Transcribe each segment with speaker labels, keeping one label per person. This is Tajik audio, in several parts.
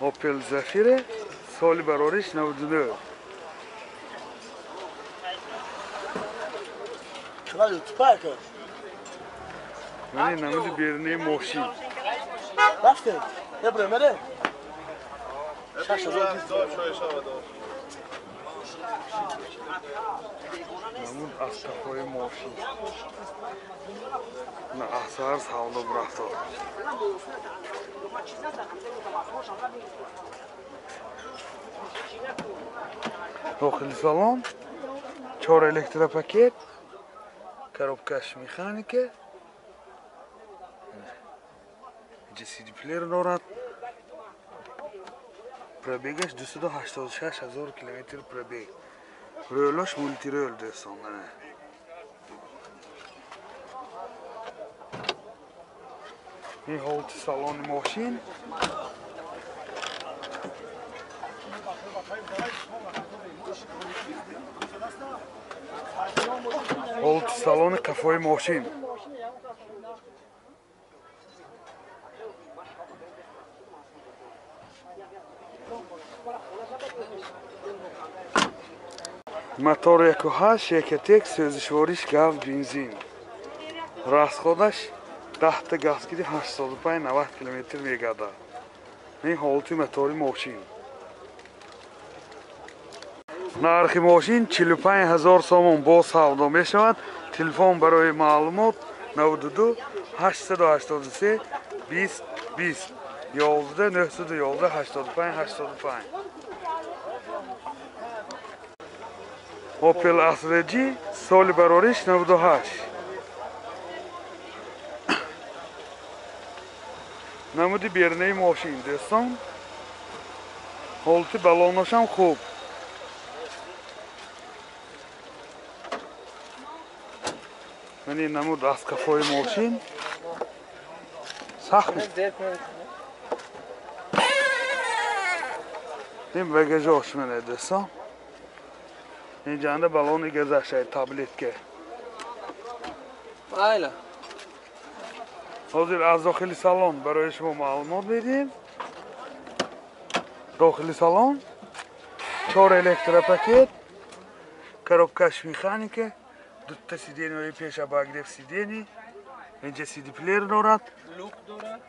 Speaker 1: Opel Zafira соли барориш 99. Мани намуди берунаи мошин. Намуд аз қафои мошин. На асар савдо бурафтод. Дохили салон 4 электропакет, коробкаш механика, CD плеер дорад. Пробегаш 286 000 километр пробег. Рӯлаш мултирӯл дӯстон. Ин ҳолати салони мошин. Ҳолати салони қафои мошин. Мотор 1.8 Ecotec, сӯзишвориш газ бензин. Расходаш 10 та газгири 85-90 километр мегардад. Ин ҳолати мотори мошин. Нархи мошин 45 000 сомон бо савдо мешавад. Телефон барои маълумот 92 883 20 20 11 911 85 85. Opel Astra G соли барориш 98. Намуди берунаи мошин дӯстон. Ҳолати балоношам хуб. Мани намуд аз қафои мошин. Сахт. Ин багажош мана дӯстон. Инҷанда балони газашай таблетка.
Speaker 2: Айла.
Speaker 1: Ҳозир аз дохили салон барои шумо маълумот медиҳем. Дохили салон 4 электропакет, коробкаш механика, дута сиденьяи пеш обогрев сидений, инҷа CD плеер дорад.
Speaker 2: Люк дорад.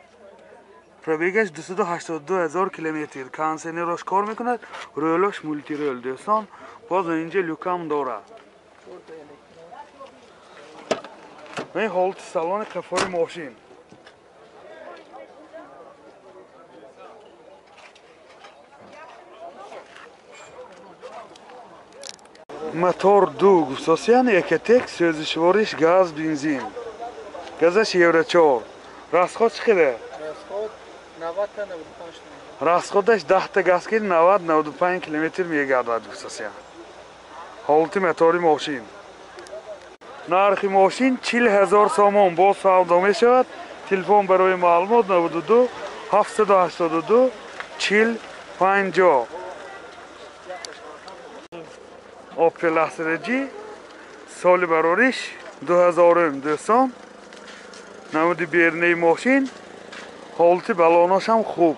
Speaker 1: Пробегаш 282 000 километр. Кондиционерош кор мекунад, рӯлаш мултирӯл дӯстон. Боз инҷа люкам дорад. Ин ҳолати салони қафои мошин. Мотор 2 гуфтосиян Ecotec, сӯзишвориш газ бензин. Газаш Евро 4. Расход чӣ қадар?
Speaker 2: Расход 90 та 95.
Speaker 1: Расходаш 10 та газ ки 90-95 километр мегардад гуфтосиян. Ҳолати мотори мошин. Нархи мошин 40 000 сомон бо савдо мешавад. Телефон барои маълумот 92 782 40 50. Opel Astra G соли барориш 2000 дӯстон. Намуди берунаи мошин, ҳолати балоношам хуб.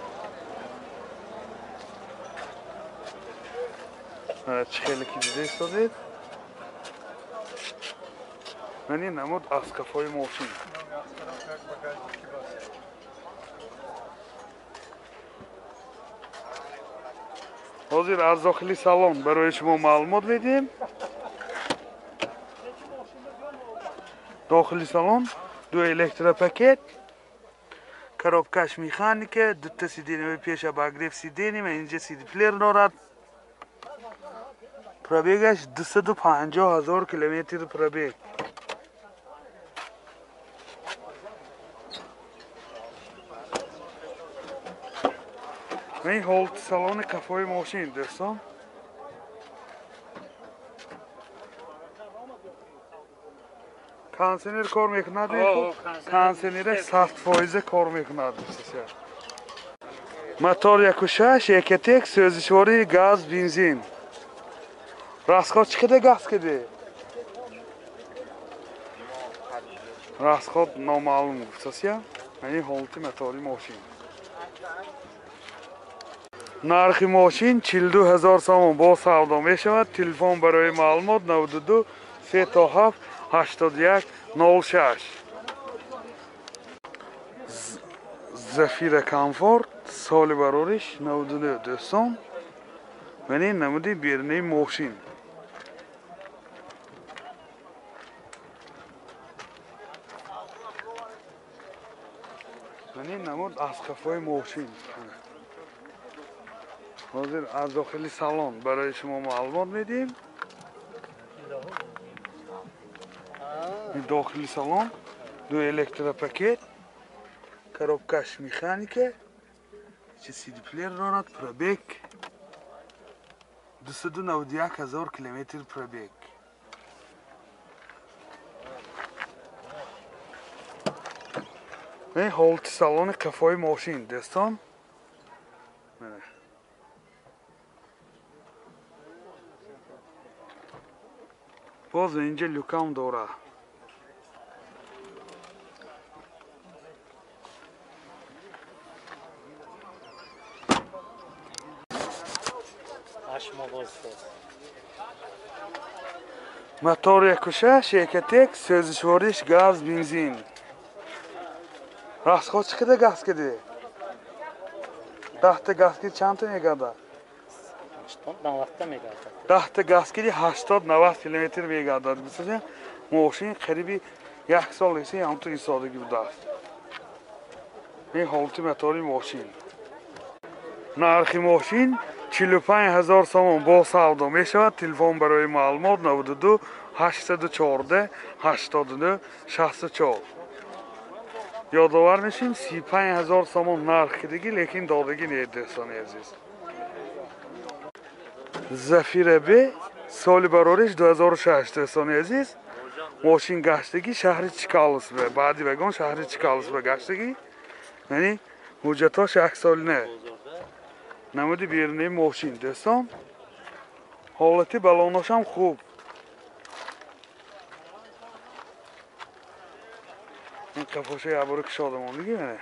Speaker 1: Чӣ хеле ки дида истодед. Мани намуд аз қафои мошин. Ҳозир аз дохили салон барои шумо маълумот медиҳем. Дохили салон 2 электропакет, коробкаш механика, дута сиденьяи пеш обогрев сидений, инҷа CD плеер дорад. Пробегаш 250 000 километр пробег. Ин ҳолати салони қафои мошин дӯстон. Кондиционер кор мекунад? Кондиционераш 100% кор мекунад. Мотор 1.6 Ecotec, сӯзишвории газ бензин. Расход чӣ қадар газ киди? Расход номаълум гуфтасия. Ин ҳолати мотори мошин. Нархи мошин 42 ҳазор сомон бо савдо мешавад. Телефон барои маълумот 92 37 81 06. Зафира Комфорт соли барориш 99 дӯстон. Мани намуди берунаи мошин. Мани намуд аз қафои мошин. Ҳозир аз дохили салон барои шумо маълумот медиҳем. Дохили салон ду электропакет, коробкаш механика, CD-плеер дорад, пробег 291 ҳазор километр пробег. Ин ҳолати салони қафои мошин дӯстон. Боз инҷа люкам дорад. Мотор 1.6 Экотек, сӯзишвориш газ, бензин. Расход чӣ қадар газ киди? Даҳта газ киди чанд та мегардад?
Speaker 2: 80-90 мегардад.
Speaker 1: Даҳта газ киди 80-90 километр мегардад. Бисозем, мошин қариби як сол еси ҳамту истодагӣ будааст. Ин ҳолати мотори мошин. Нархи мошин 45 ҳазор сомон бо савдо мешавад. Телефон барои маълумот 92 814 89 64. Ёдовар мешем 35 ҳазор сомон нарх кидагӣ, лекин додагӣ не, дӯстони азиз. Зафира Б соли барориш 2006 дӯстони азиз. Мошин гаштагӣ шаҳри Чкаловск, баъди вагон шаҳри Чкаловск гаштагӣ. Яъне ҳуҷҷатҳош як сол не. Намуди берунаи мошин дӯстон. Ҳолати балоношам хуб. Ин қафоша як бора кушода мондагӣ мана.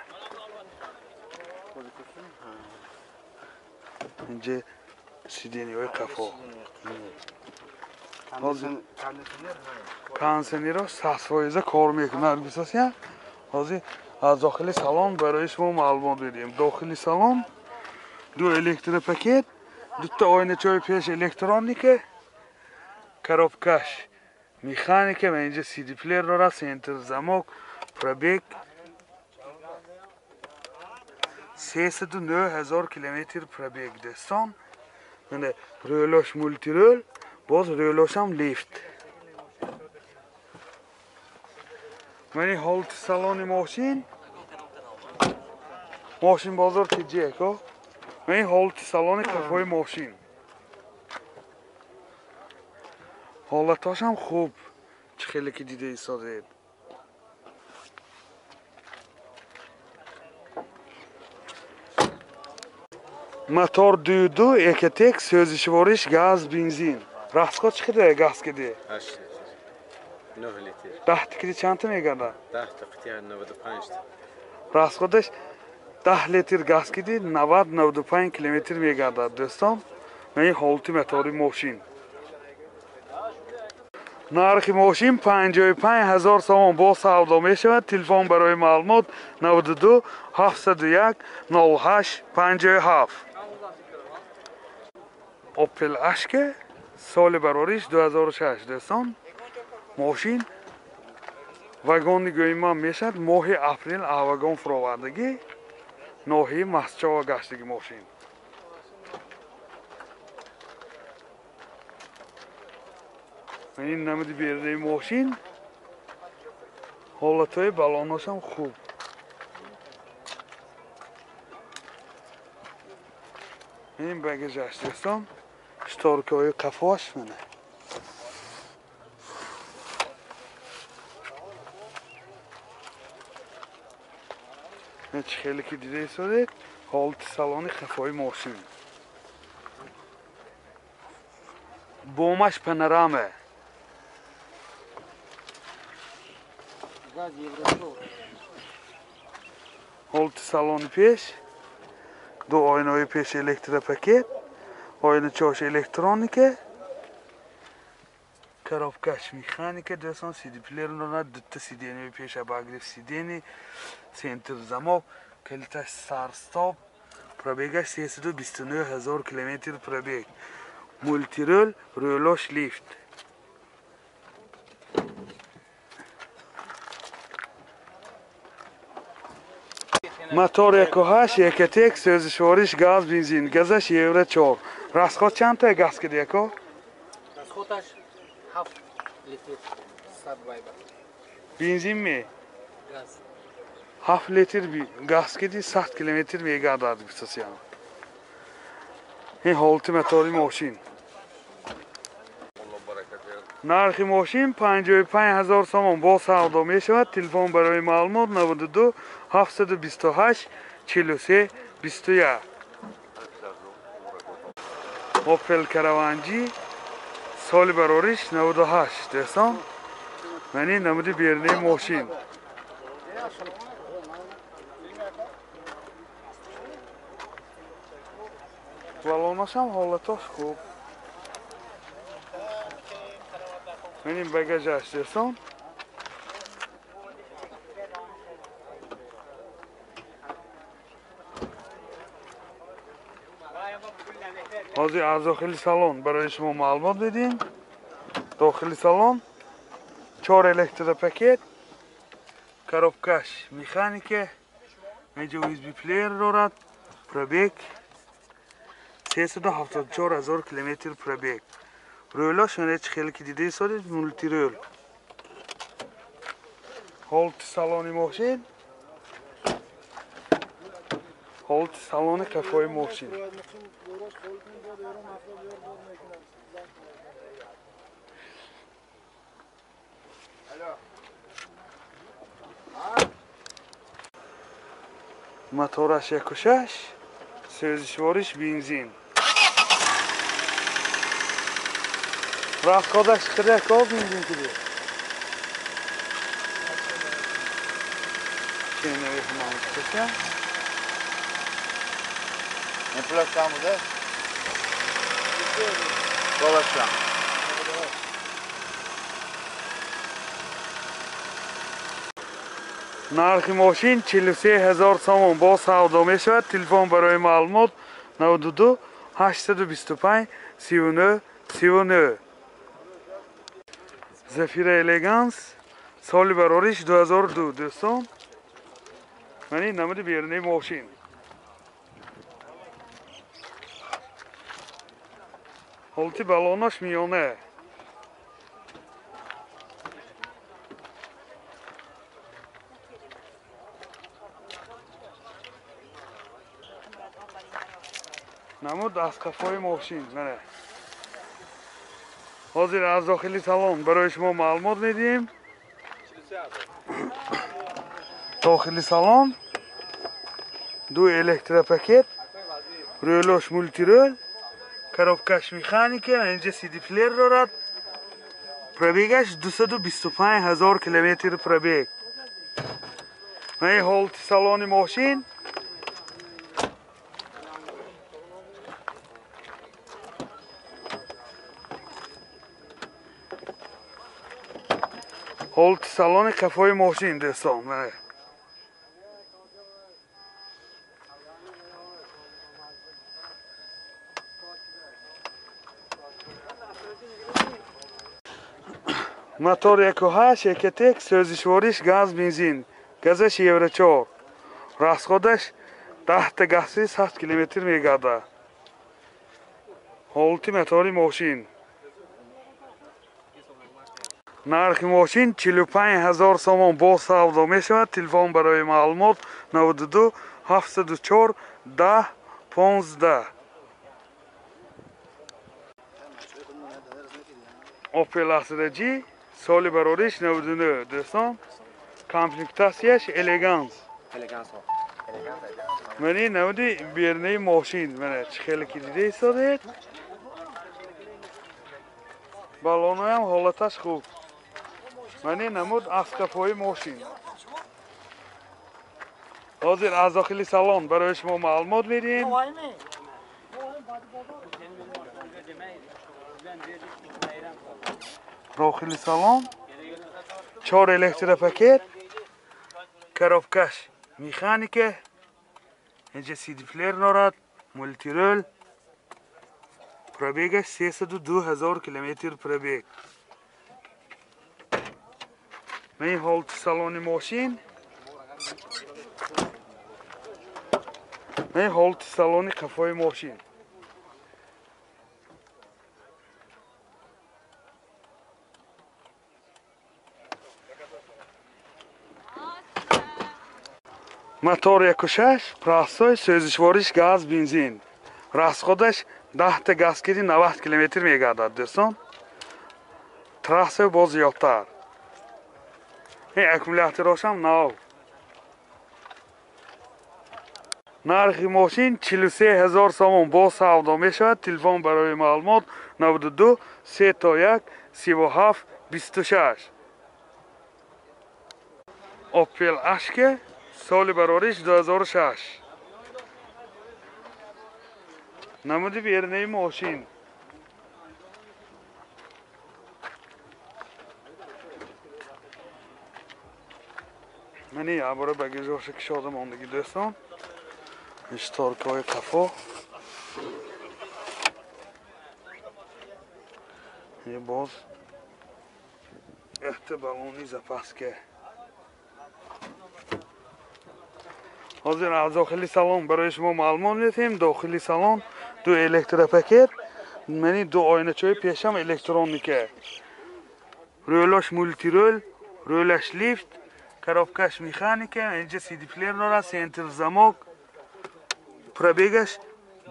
Speaker 1: Инҷа сиденьяҳои қафо. Кондиционерҳо 100% кор мекунад. Бисосия. Ҳозир аз дохили салон барои шумо маълумот медиҳем. Дохили салон ду электропакет, дута оиначаҳои пеш электроника, коробкаш механика ва инҷа CD-плеер дорад, центр замок, пробег 309 ҳазор километр пробег дӯстон. Мана рӯлош мултирӯл, боз рӯлошам лифт. Мани ҳолати салони мошин. Мошин бозор тиҷеко. Мани ҳолати салони қафои мошин. Ҳолатҳошам хуб, чӣ хеле ки дида истодед. Мотор 2.2 Экотек, сӯзишвориш газ, бензин. Расход чӣ қадар газ киди?
Speaker 3: 8 литр. 9 литр.
Speaker 1: 10 киди чанд та мегардад?
Speaker 3: 10 та қития 95 та.
Speaker 1: Расходаш 10 литр газ киди 90-95 километр мегардад дӯстон. Мани ҳолати мотори мошин. Нархи мошин 55 ҳазор сомон бо савдо мешавад. Телефон барои маълумот 92 701 08 57. Opel Ashke соли барориш 2006 дӯстон. Мошин вагони гӯйман мешавад. Моҳи апрел вагон фуровардагӣ, ноҳияи Мастчова гаштагӣ мошин. Ин намуди берунаи мошин. Ҳолатҳои балоношам хуб. Ин багажаш дӯстон, шторкаҳои қафош мана. Чӣ хеле ки дида истодед, ҳолати салони қафои мошин. Бомаш панорама. Ҳолати салони пеш, Ду оинаҳои пеши электропакет, оиначаҳош электроника, коробкаш механика дӯстон, CD плеер дорад, дута сиденьяи пеш обогрев сидений, центр замок, калиташ старт-стоп, пробегаш 329 ҳазор километр пробег, мультирӯл, рӯлош лифт. Мотор 1.8 Ecotec, сӯзишвориш газ, бензин, газаш евро 4. Расход чандта газ киди яко?
Speaker 2: Расходаш 7 литр 100 вайба.
Speaker 1: Бензин ми?
Speaker 2: Газ.
Speaker 1: 7 литр газ киди 100 километр мегардад гуфтасиям. Ин ҳолати мотори мошин. Нархи мошин 55 ҳазор сомон бо савдо мешавад. Телефон барои маълумот 92 728 43 21. Opel Caravan G соли барориш 98 дӯстон. Мани намуди берунаи мошин. Балонашам ҳолатош хуб. Меним багажаш дӯстон. Ҳозир аз дохили салон барои шумо маълумот медиҳем. Дохили салон 4 электропакет, коробкаш механика, инҷа USB плеер дорад, пробег 374 ҳазор километр пробег. Рӯлош чӣ хеле ки дида истодед, мултирӯл. Ҳолати салони мошин, ҳолати салони қафои мошин. Мотораш 1.6, сӯзишвориш бензин. Расходаш чиқида ко бензин киди?
Speaker 4: Не пулаш чанд буда? Доллар чанд?
Speaker 1: Нархи мошин 43 ҳазор сомон бо савдо мешавад. Телефон барои маълумот 92 825 39 39. Зафира Элеганс соли барориш 2002 дӯстон. Мани намуди берунаи мошин. Ҳолати балонаш миёна. Намуд аз қафои мошин. Мана. Ҳозир аз дохили салон барои шумо маълумот медиҳем. Дохили салон ду электропакет, рӯлош мултирӯл, коробкаш механика, инҷа CD плеер дорад. Пробегаш 225 ҳазор километр пробег. Ман ҳолати салони мошин. Ҳолати салони қафои мошин дӯстон. Мотор 1.8 Ecotec, сӯзишвориш газ, бензин, газаш евро 4. Расходаш 10 гази 100 километр мегардад. Ҳолати мотори мошин. Нархи мошин 45 ҳазор сомон бо савдо мешавад. Телефон барои маълумот 92 704 10 15. Opel Astra G соли барориш 99 дӯстон. Комплектатсияш Элеганс. Мани намуди берунаи мошин. Мана чӣ хеле ки дида истодед. Балоноям ҳолаташ хуб. Мани намуд аз қафои мошин. Ҳозир аз дохили салон барои шумо маълумот медиҳем. Дохили салон 4 электропакет, коробкаш механика, инҷа CD-плеер дорад, мултирол, пробегаш 302 ҳазор километр пробег. Ин ҳолати салони мошин, ин ҳолати салони қафои мошин. Мотор 1.6, простой, сӯзишвориш газ, бензин. Расходаш 10 та газ киди 90 километр мегардад, дӯстон. Трасса боз зиёдтар. Ин аккумуляторошам нав. Нархи мошин 43 ҳазор сомон, боз савдо мешавад. Телефон барои маълумот 92 3 1 37 26. Opel Ashke соли барориш 2006. Намуди бернаи мошин. Мани ябора багижоша кишода мондагӣ, дӯстон. Шторкаҳои қафо. Боз якта баллони запаска. Ҳозир аз дохили салон барои шумо маълумот медиҳем. Дохили салон ду электропакет, мани ду оиначаҳои пешам электроника. Рӯлаш мултирол, рӯлаш лифт, коробкаш механика, инҷа CD-плеер дорад, центр замок. Пробегаш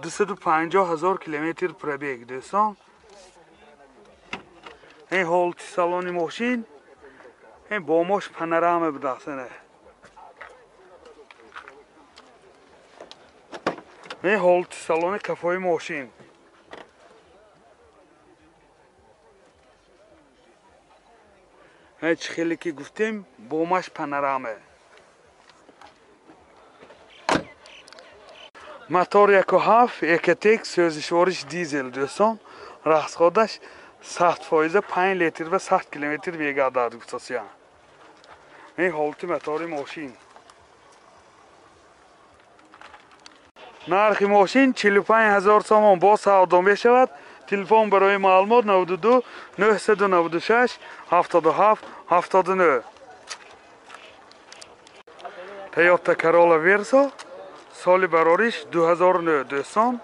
Speaker 1: 250 ҳазор километр пробег, дӯстон. Ин ҳолати салони мошин, ин бомош панорама будааст. Ин ҳолати салони қафои мошин. Чӣ хеле ки гуфтем, бомаш панорама. Мотор 1.7, Ecotec, сӯзишвориш дизел, дӯстон. Расходаш 100% 5 литр ва 100 километр мегардад, гуфтасия. Ин ҳолати мотори мошин. Нархи мошин 45 ҳазор сомон, боз савдо мешавад. Телефон барои маълумот 92 996 77 79. Toyota Corolla Verso соли барориш 2009, дӯстон.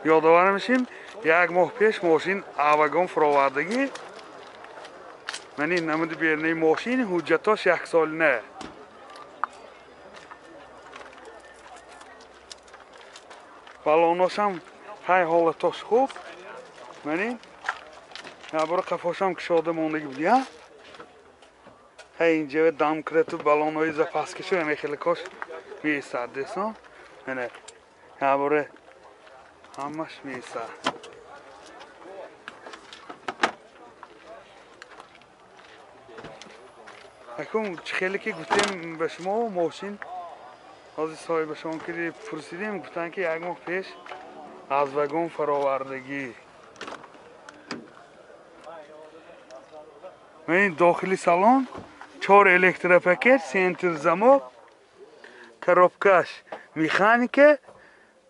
Speaker 1: Ёдовар мешем, як моҳ пеш мошин авагон фуровардагӣ. Ман ин намуди бернаи мошин, ҳуҷҷатош яксолина. Баллоношам ҳай ҳолатош хуб. Ман ин ябора қафошам кушода мондагӣ будия. Ҳай инҷа домкрату баллонҳои запаскашу ҳамаи хеле кош меистад, дӯстон. Мана ябора ҳамаш меистад. Акун чӣ хеле ки гуфтем ба шумо, мошин ҳозир соҳибашон ки пурсидем, гуфтанд ки як моҳ пеш аз вагон фаровардагӣ. Ин дохили салон 4 электропакет, центр замок, коробкаш механика,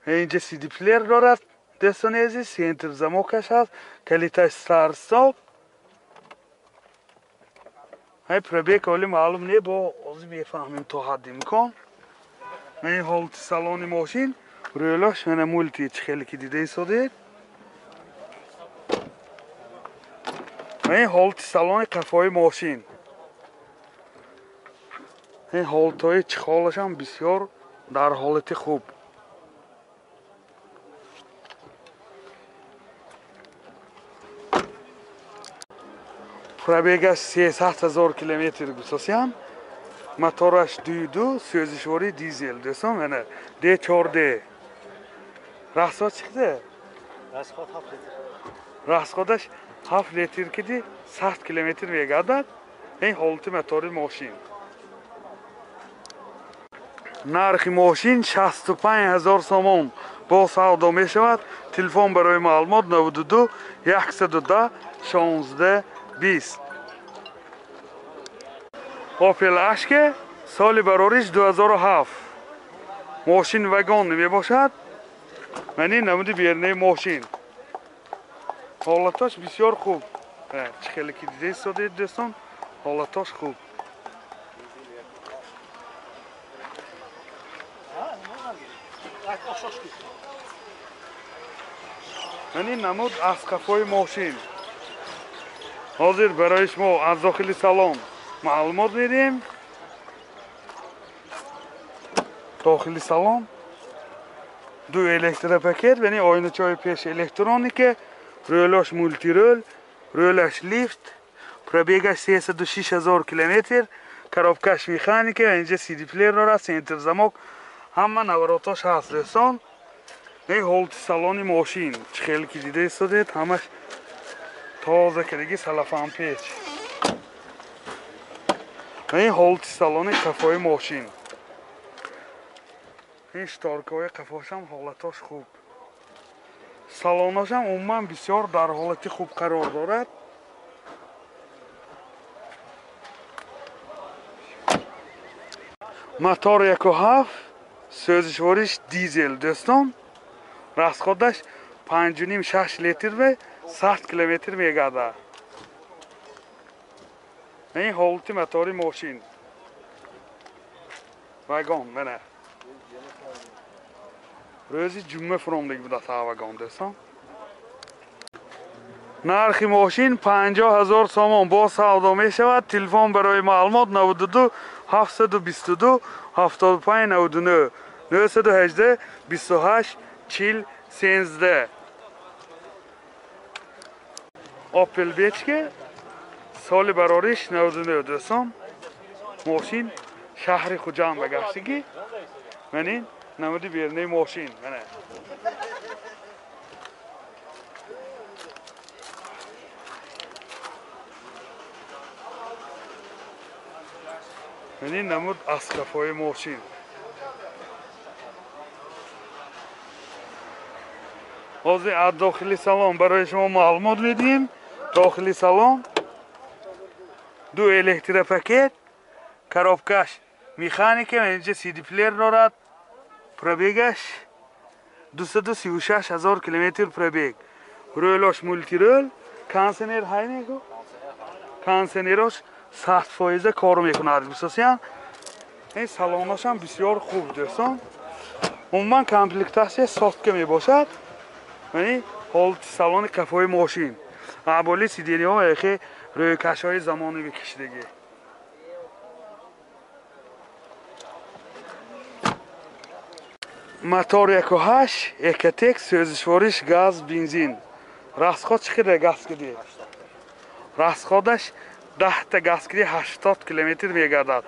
Speaker 1: инҷа CD-плеер дорад, дӯстони азиз, центр замокаш ҳаст, калиташ старт-стоп. Ҳай пробег ҳоли маълум не, бо ҳозир мефаҳмем то ҳадди имкон. Ин ҳолати салони мошин, рӯлаш мана мулти, чӣ хеле ки дида истодед. Ин ҳолати салони қафои мошин. Ин ҳолатҳои чиқолашам бисёр дар ҳолати хуб. Пробегаш 300 ҳазор километр гусосиям. Мотораш 2.2, сӯзишвории дизел, дӯстон. Мана D4D. Расход чиқди?
Speaker 2: Расход 7 литр.
Speaker 1: Расходаш 7 литр киди 100 километр мегардад. Ин ҳолати мотори мошин. Нархи мошин 65 000 сомон бо савдо мешавад. Телефон барои маълумот 92 110 16 20. Opel Ashke соли барориш 2007. Мошин вагон мебошад. Мани намуди бернаи мошин. Ҳолаташ бисёр хуб. Чӣ хеле ки дида истодед дӯстон, ҳолаташ хуб. Мани намуд аз қафои мошин. Ҳозир барои шумо аз дохили салон маълумот медиҳем. Дохили салон ду электропакет, яъне оиначаҳои пеш электроника, рӯлаш мултирӯл, рӯлаш лифт, пробегаш 306 000 километр, коробкаш механика, инҷа CD плеер дорад, центр замок, ҳама навороташ ҳаст дӯстон. Не ҳолати салони мошин чӣ хеле ки дида истодед, ҳамаш тоза кардагӣ салафанпеч. Ин ҳолати салони қафои мошин. Ин шторкаҳои қафошам ҳолатош хуб. Салонашам умуман бисёр дар ҳолати хуб қарор дорад. Мотор 1.7, сӯзишвориш дизел дӯстон. Расходаш 5.5-6 литр ва 100 километр мегардад. Ин ҳолати мотори мошин. Вагон мана. Рӯзи ҷумъа фуромдагӣ будааст вагон дӯстон. Нархи мошин 50 000 сомон бо савдо мешавад. Телефон барои маълумот 92 722 75 99 918 28 40 13. Opel Vectra соли барориш 99 дӯстон. Мошин шаҳри Хуҷанд ба гаштагӣ. Ман ин намуди бернаи мошин. Мана. Ман ин намуд аз қафои мошин. Ҳозир аз дохили салон барои шумо маълумот медиҳем. Дохили салон ду электропакет, коробкаш механика, инҷа CD плеер дорад. Пробегаш 236 000 километр пробег. Рӯлаш мултирӯл, кондиционер ҳайнеку? Кондиционерош 100% кор мекунад бисосиян. Ин салонашам бисёр хуб дӯстон. Умуман комплектатсия сотка мебошад. Яъне ҳолати салони қафои мошин. Аболи сидениҳо яхе рӯйкашҳои замонавӣ кишидагӣ. Мотор 1.8, Экотек, сӯзишвориш газ, бензин. Расход чӣ қадар газ киди? Расходаш 10 та газ киди 80 километр мегардад.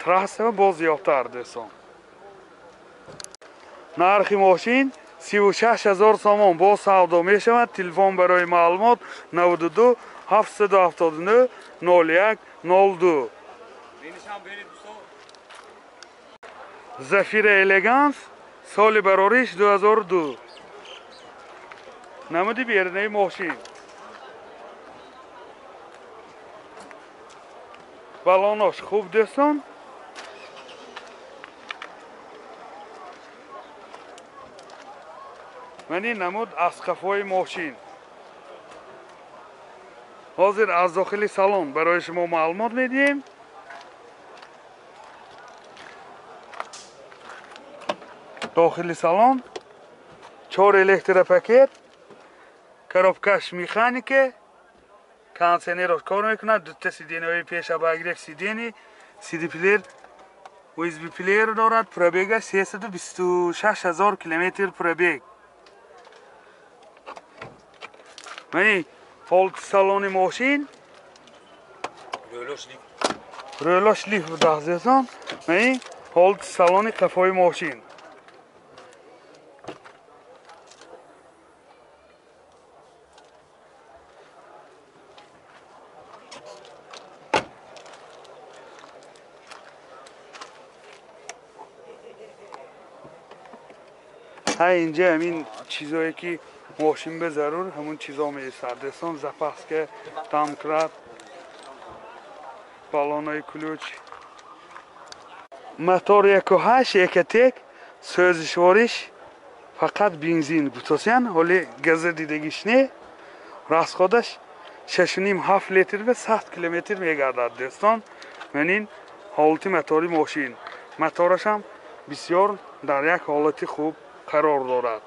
Speaker 1: Трасса боз зиёдтар дӯстон. Нархи мошин 36 000 сомон бо савдо мешавад. Телефон барои маълумот 92 779 01 02. Зафира Элеганс соли барориш 2002. Намуди бернаи мошин. Балонош хуб дӯстон. Ман ин намуд аз қафои мошин. Ҳозир аз дохили салон барои шумо маълумот медиҳем. Дохили салон 4 электропакет, коробкаш механика, кондиционерош кор мекунад, дута сидениҳои пеш обогрев сидени, CD плеер, USB плеер дорад. Пробегаш 326 000 километр пробег. Мани ҳолати салони мошин. Рӯлаш лифт будааст дӯстон. Мани ҳолати салони қафои мошин. Ҳа инҷа ҳамин чизое ки мошин бе зарур ҳамун чизо меистад дӯстон. Запаска, домкрат, баллонои ключ. Мотор 1.8 Ecotec, сӯзишвориш фақат бензин гуфтосян, ҳоли газа дидагиш не. Расходаш 6.5-7 литр ба 100 километр мегардад дӯстон. Ман ин ҳолати мотори мошин. Мотораш ҳам бисёр дар як ҳолати хуб қарор дорад.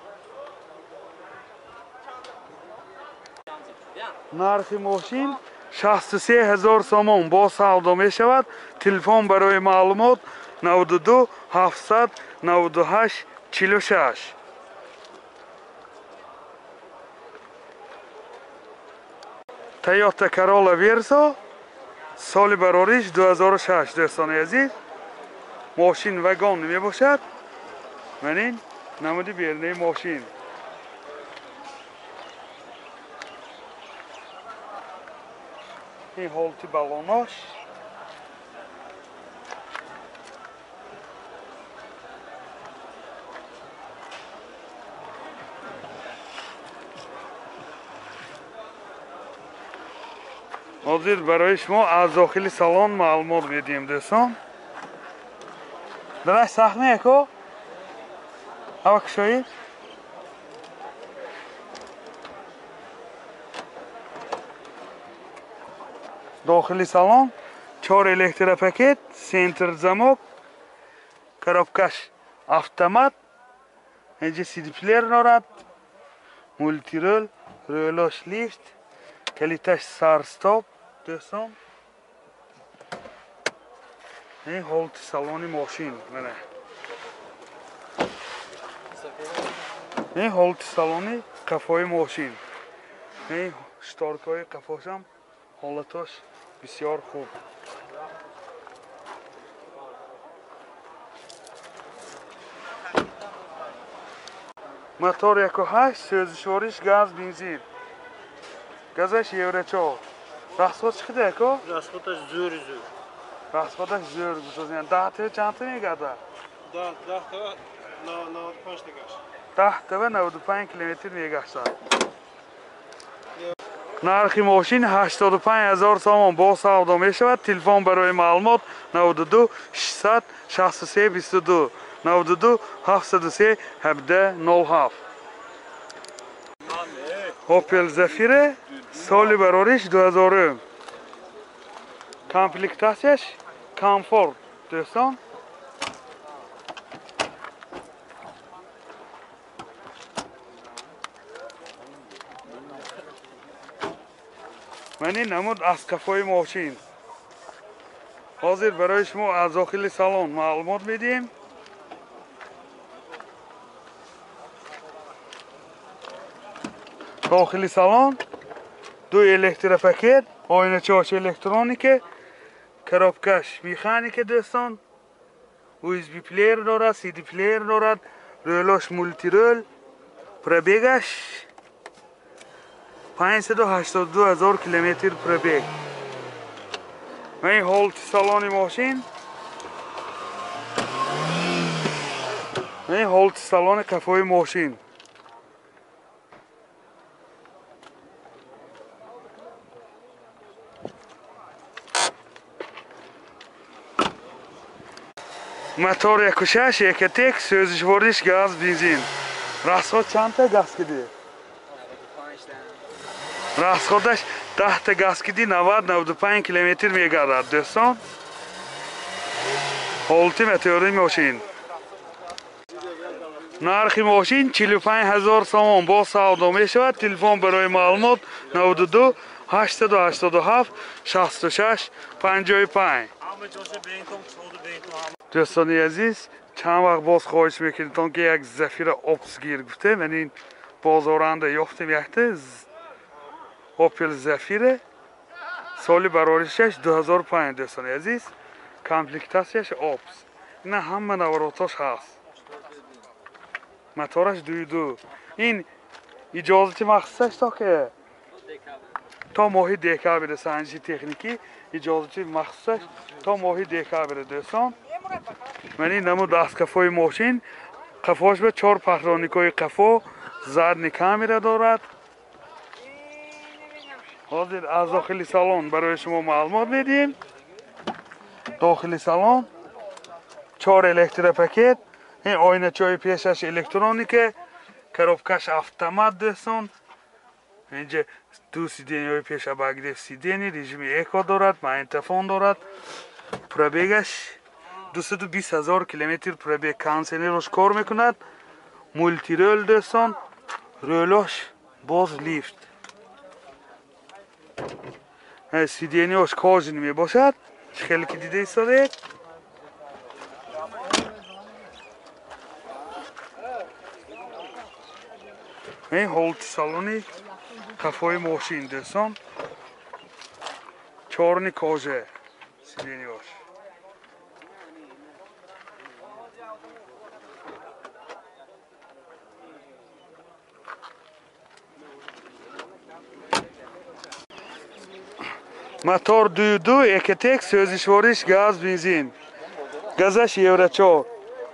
Speaker 1: Нархи мошин 63 ҳазор сомон бо савдо мешавад. Телефон барои маълумот 92 798 46. Toyota Corolla Verso соли барориш 2006 дӯстони азиз. Мошин вагон мебошад. Ман ин намуди берунаи мошин. Ин ҳолати баллонош. Ҳозир барои шумо аз дохили салон маълумот медиҳем дӯстон. Дараш сахт не ко? Ҳава кушоед? Дохили салон 4 электропакет, центр замок, коробкаш автомат, инҷа CD-плеер дорад, мултирол, рӯлош лифт, калиташ сарстоп дӯстон. Ин ҳолати салони мошин. Мана ин ҳолати салони қафои мошин. Ин шторкаҳои қафошам ҳолатош бисёр хуб. Мотор 1.8, сӯзишвориш газ, бензин. Газаш евро 4. Расход чӣ қадар ко?
Speaker 2: Расходаш зӯри зӯр.
Speaker 1: Расходаш зӯр гуфтозян. 10 та чанд та мегардад?
Speaker 2: 10 та 95 та гашт.
Speaker 1: 10 та 95 километр мегаштад. Нархи мошин 85 ҳазор сомон бо савдо мешавад. Телефон барои маълумот 92 663 22 92 703 17 07. Opel Zafira соли барориш 2000. Комплектатсияш комфорт дӯстон. Ман ин намуд аз қафои мошин. Ҳозир барои шумо аз дохили салон маълумот медиҳем. Дохили салон ду электропакет, оиначаҳош электроника, коробкаш механика дӯстон, USB плеер дорад, CD плеер дорад, рӯлош мултирол, пробегаш 582 ҳазор километр пробег. Ва ин ҳолати салони мошин. Ва ин ҳолати салони қафои мошин. Мотор 1.6 Ecotec, сӯзишвориш газ, бензин. Расход чанд та газ киди? Расходаш 10 та газ киди 90-95 километр мегардад дӯстон. Ҳолати мотори мошин. Нархи мошин 45 ҳазор сомон бо савдо мешавад. Телефон барои маълумот 92 887 66 55. Дӯстони азиз, чанд вақт боз хоҳиш мекунедтон ки як Зафира Опс гир гуфтем. Ман ин бозоранда ёфтем якта Opel Zafira соли бароришаш 2005 дӯстони азиз. Комплектатсияш Опс. Ина ҳама наворотош ҳаст. Мотораш 2.2. Ин иҷозати махсусаш то ки то моҳи декабр санҷиши техникӣ иҷозати махсусаш то моҳи декабр дӯстон. Ман ин намуд аз қафои мошин. Қафош ба 4 патроникои қафо, задний камера дорад. Ҳозир аз дохили салон барои шумо маълумот медиҳем. Дохили салон 4 электропакет, ин оиначаҳои пешаш электроника, коробкаш автомат дӯстон. Инҷа ду сиденьяҳои пеш обогрев сиденья, режими эко дорад, магнитофон дорад. Пробегаш 220 000 километр пробег, кондиционераш кор мекунад, мултирол дӯстон, рӯлош боз лифт. Сиденьяш кожаный мебошад, хеле ки дида истодед. Ин ҳолати салони қафои мошин дӯстон, чорни кожа сиденьяш. Мотор 2.2 Ecotec, сӯзишвориш газ, бензин. Газаш Евро 4.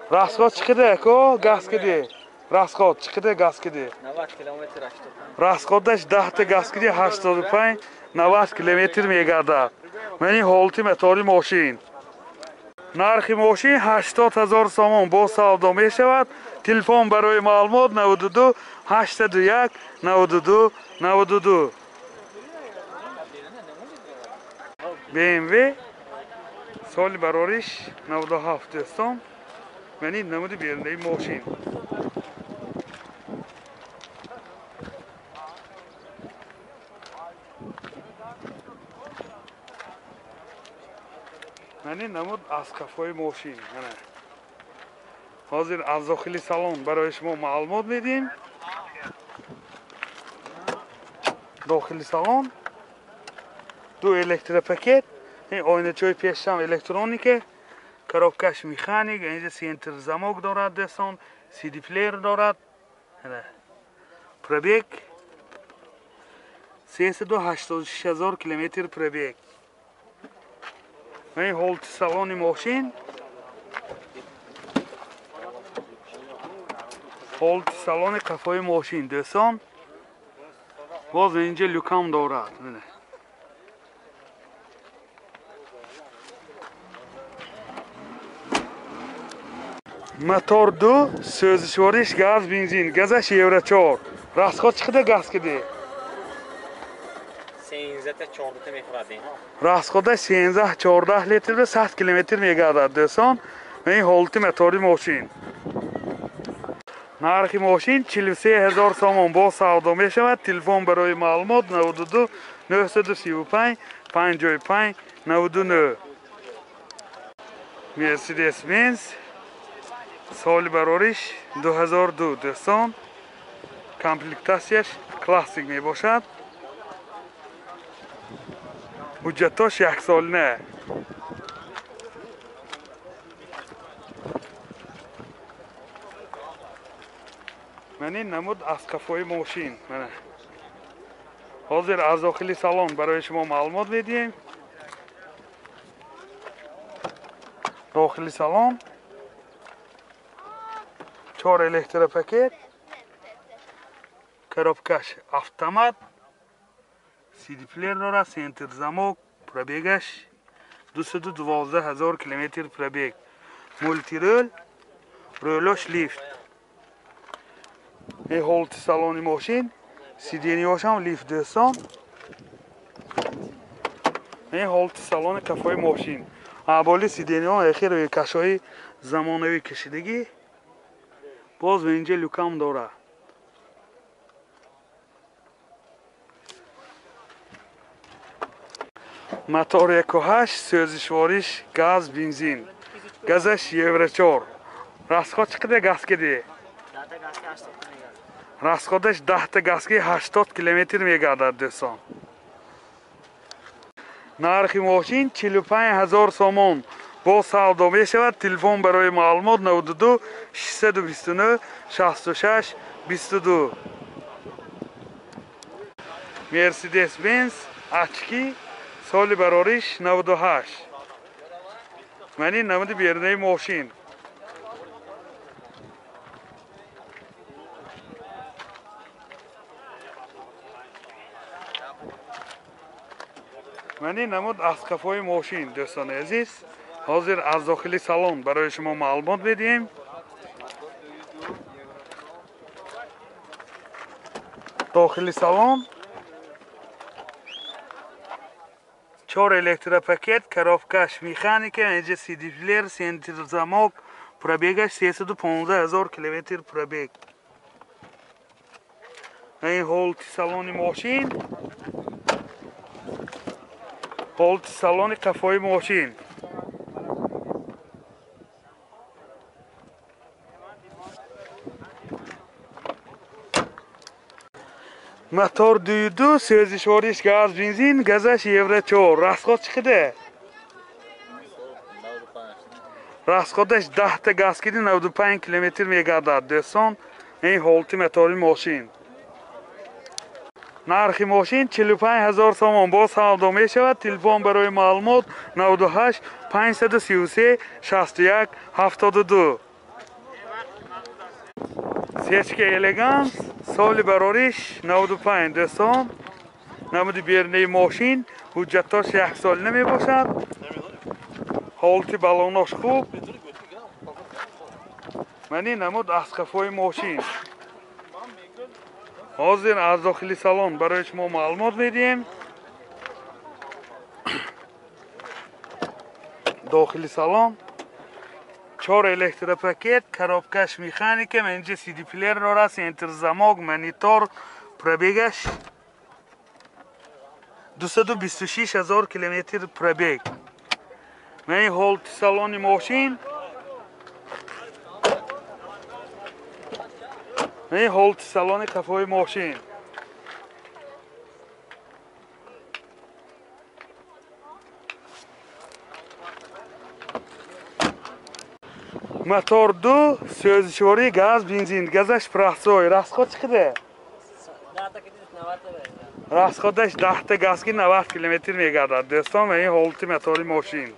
Speaker 1: Расход чиқида ако газ киди. Расход чиқида газ киди.
Speaker 3: 90 километр 85.
Speaker 1: Расходаш 10 та газ киди 85 90 километр мегардад. Мани ҳолати мотори мошин. Нархи мошин 80 000 сомон бо савдо мешавад. Телефон барои маълумот 92 801 92 92. BMW соли барориш 97 дӯстон. Мани намуди берундаи мошин. Мани намуд аз қафои мошин. Ҳозир аз дохили салон барои шумо маълумот медиҳем. Дохили салон ду электропакет, ин оиначаҳои пешам электроника, коробкаш механик, инҷа центр замок дорад дӯстон, CD плеер дорад. Пробег 386 000 километр пробег. Ин ҳолати салони мошин, ҳолати салони қафои мошин дӯстон. Боз инҷа люкам дорад. Мотор 2, сӯзишвориш газ, бензин, газаш Евро 4. Расход чиқида газ киди?
Speaker 3: 13-14 мехӯрад.
Speaker 1: Расходаш 13-14 литр ва 100 километр мегардад дӯстон. Ин ҳолати мотори мошин. Нархи мошин 43 000 сомон бо савдо мешавад. Телефон барои маълумот 92 935 55 99. Mercedes Benz соли барориш 2002 дӯстон. Комплектатсияш классик мебошад. Ҳуҷҷатош яксолина. Мани намуд аз қафои мошин. Ҳозир аз дохили салон барои шумо маълумот медиҳем. Дохили салон 4 электропакет, коробкаш автомат, CD плеер дорад, центр замок, пробегаш 212 000 километр пробег, мултирол, рӯлош лифт. Ин ҳолати салони мошин, сиденьяшам лифт дӯстон. Ин ҳолати салони қафои мошин. Аболи сиденьяҳо охир кашҳои замонавӣ кашидагӣ. Боз инҷа люкам дорад. Мотор 1.8, сӯзишвориш газ, бензин. Газаш Евро 4. Расход чиқида газ киди? Расходаш 10 та газ ки 80 километр мегардад дӯстон. Нархи мошин 45 000 сомон бо савдо мешавад. Телефон барои маълумот 92 629 66 22. Mercedes Benz очки соли барориш 98. Мани намуди берунаи мошин. Мани намуд аз қафои мошин, дӯстони азиз. Ҳозир аз дохили салон барои шумо маълумот медиҳем. Дохили салон 4 электропакет, коробкаш механика, инҷа CD плеер, центр замок, пробегаш 315 000 километр пробег. Ин ҳолати салони мошин, ҳолати салони қафои мошин. Мотор 2.2, сӯзишвориш газ, бензин, газаш Евро 4. Расход чӣ қадар? Расходаш 10 та газ киди 95 километр мегардад. Дӯстон, ин ҳолати мотори мошин. Нархи мошин 45 000 сомон, боз савдо мешавад. Телефон барои маълумот 98 533 61 72. Сечка Элеганс, соли барориш 95, дӯстон. Намуди берунаи мошин, ҳуҷҷатош як сол намебошад. Ҳолати балонош хуб. Мани намуд аз қафои мошин. Ҳозир аз дохили салон барои шумо маълумот медиҳем. Дохили салон 4 электропакет, коробкаш механика, инҷа CD плеер дорад, центр замок, монитор, пробегаш 226 000 километр пробег. Ман ҳолати салони мошин, ман ҳолати салони қафои мошин. Мотор 2, сӯзишворӣ газ, бензин, газаш простой. Расход чӣ қадар? Расходаш 10 та газ ки 90 километр мегардад. Дӯстон, ин ҳолати мотори мошин.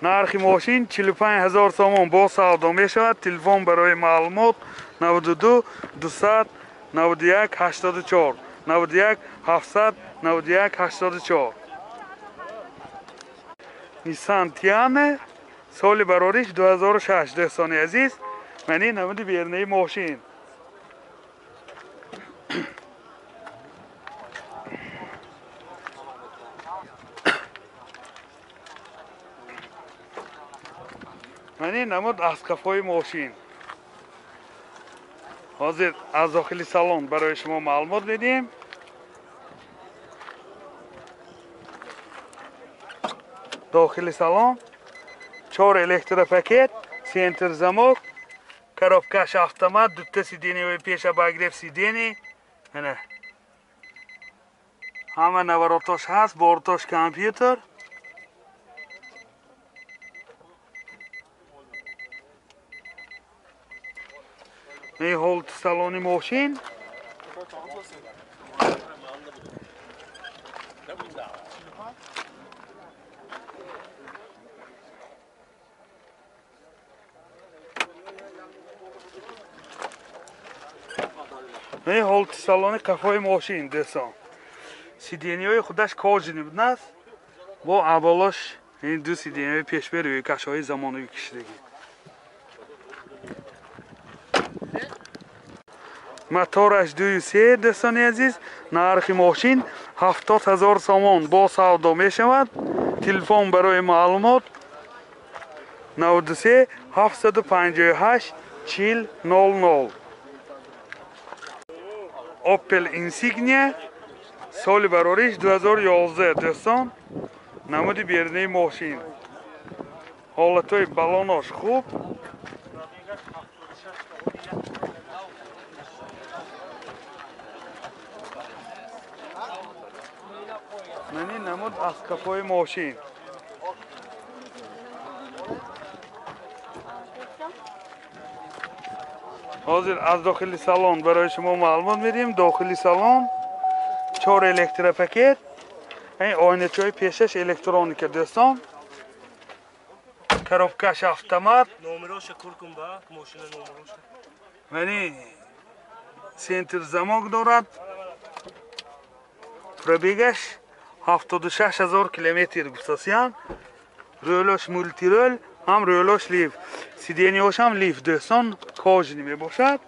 Speaker 1: Нархи мошин 45 000 сомон, боз савдо мешавад. Телефон барои маълумот 92 291 84 91 791 84. Nissan Tiana, соли барориш 2006, дӯстони азиз. Мани намуди берунаи мошин. Мани намуд аз қафои мошин. Ҳозир аз дохили салон барои шумо маълумот медиҳем. Дохили салон 4 электропакет, центр замок, коробкаш автомат, дута сиденьевой пеш обогрев сидений. Ана ҳама наворотош ҳаст, бортош компютер. Ин ҳолати салони мошин. Ин ҳолати салони қафои мошин, дӯстон. Сиденьяҳои худаш кожини будааст, бо аболош ин ду сиденьяҳои пешбери кашҳои замонавӣ кишидагӣ. Мотораш 2.3, дӯстони азиз. Нархи мошин 70 000 сомон, боз савдо мешавад. Телефон барои маълумот 93 758 40 00. Opel Insignia, соли барориш 2011, дӯстон. Намуди берунаи мошин. Ҳолатҳои балонош хуб. Мани намуд аз қафои мошин. Ҳозир аз дохили салон барои шумо маълумот медиҳем. Дохили салон 4 электропакет, ин оиначаҳои пешаш электроника, дӯстон. Коробкаш автомат.
Speaker 2: Номероша кур кун ба, мошина номероша.
Speaker 1: Мани центр замок дорад. Пробегаш 76 ҳазор километр гуфтасиян. Рӯлош мултирӯл, ҳам рӯлош лифт. Сиденьяш ҳам лифт дӯстон, кожаный мебошад.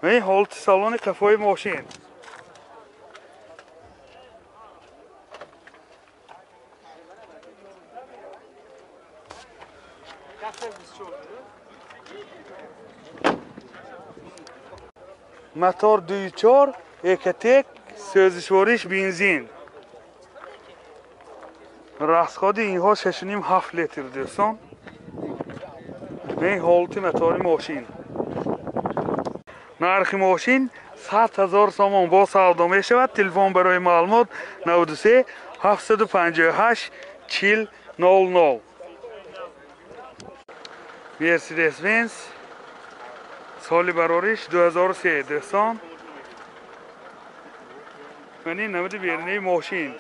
Speaker 1: Ва ин ҳолати салони қафои мошин. Мотор 2.4 Экотек, сӯзишвориш бензин. Расходи инҳо 6.5-7 литр дӯстон. Ин ҳолати мотори мошин. Нархи мошин 100 ҳазор сомон бо савдо мешавад. Телефон барои маълумот 93 758 40 00. Мерседес Бенз соли барориш 2003 дӯстон. Мани намуди берунаи мошин.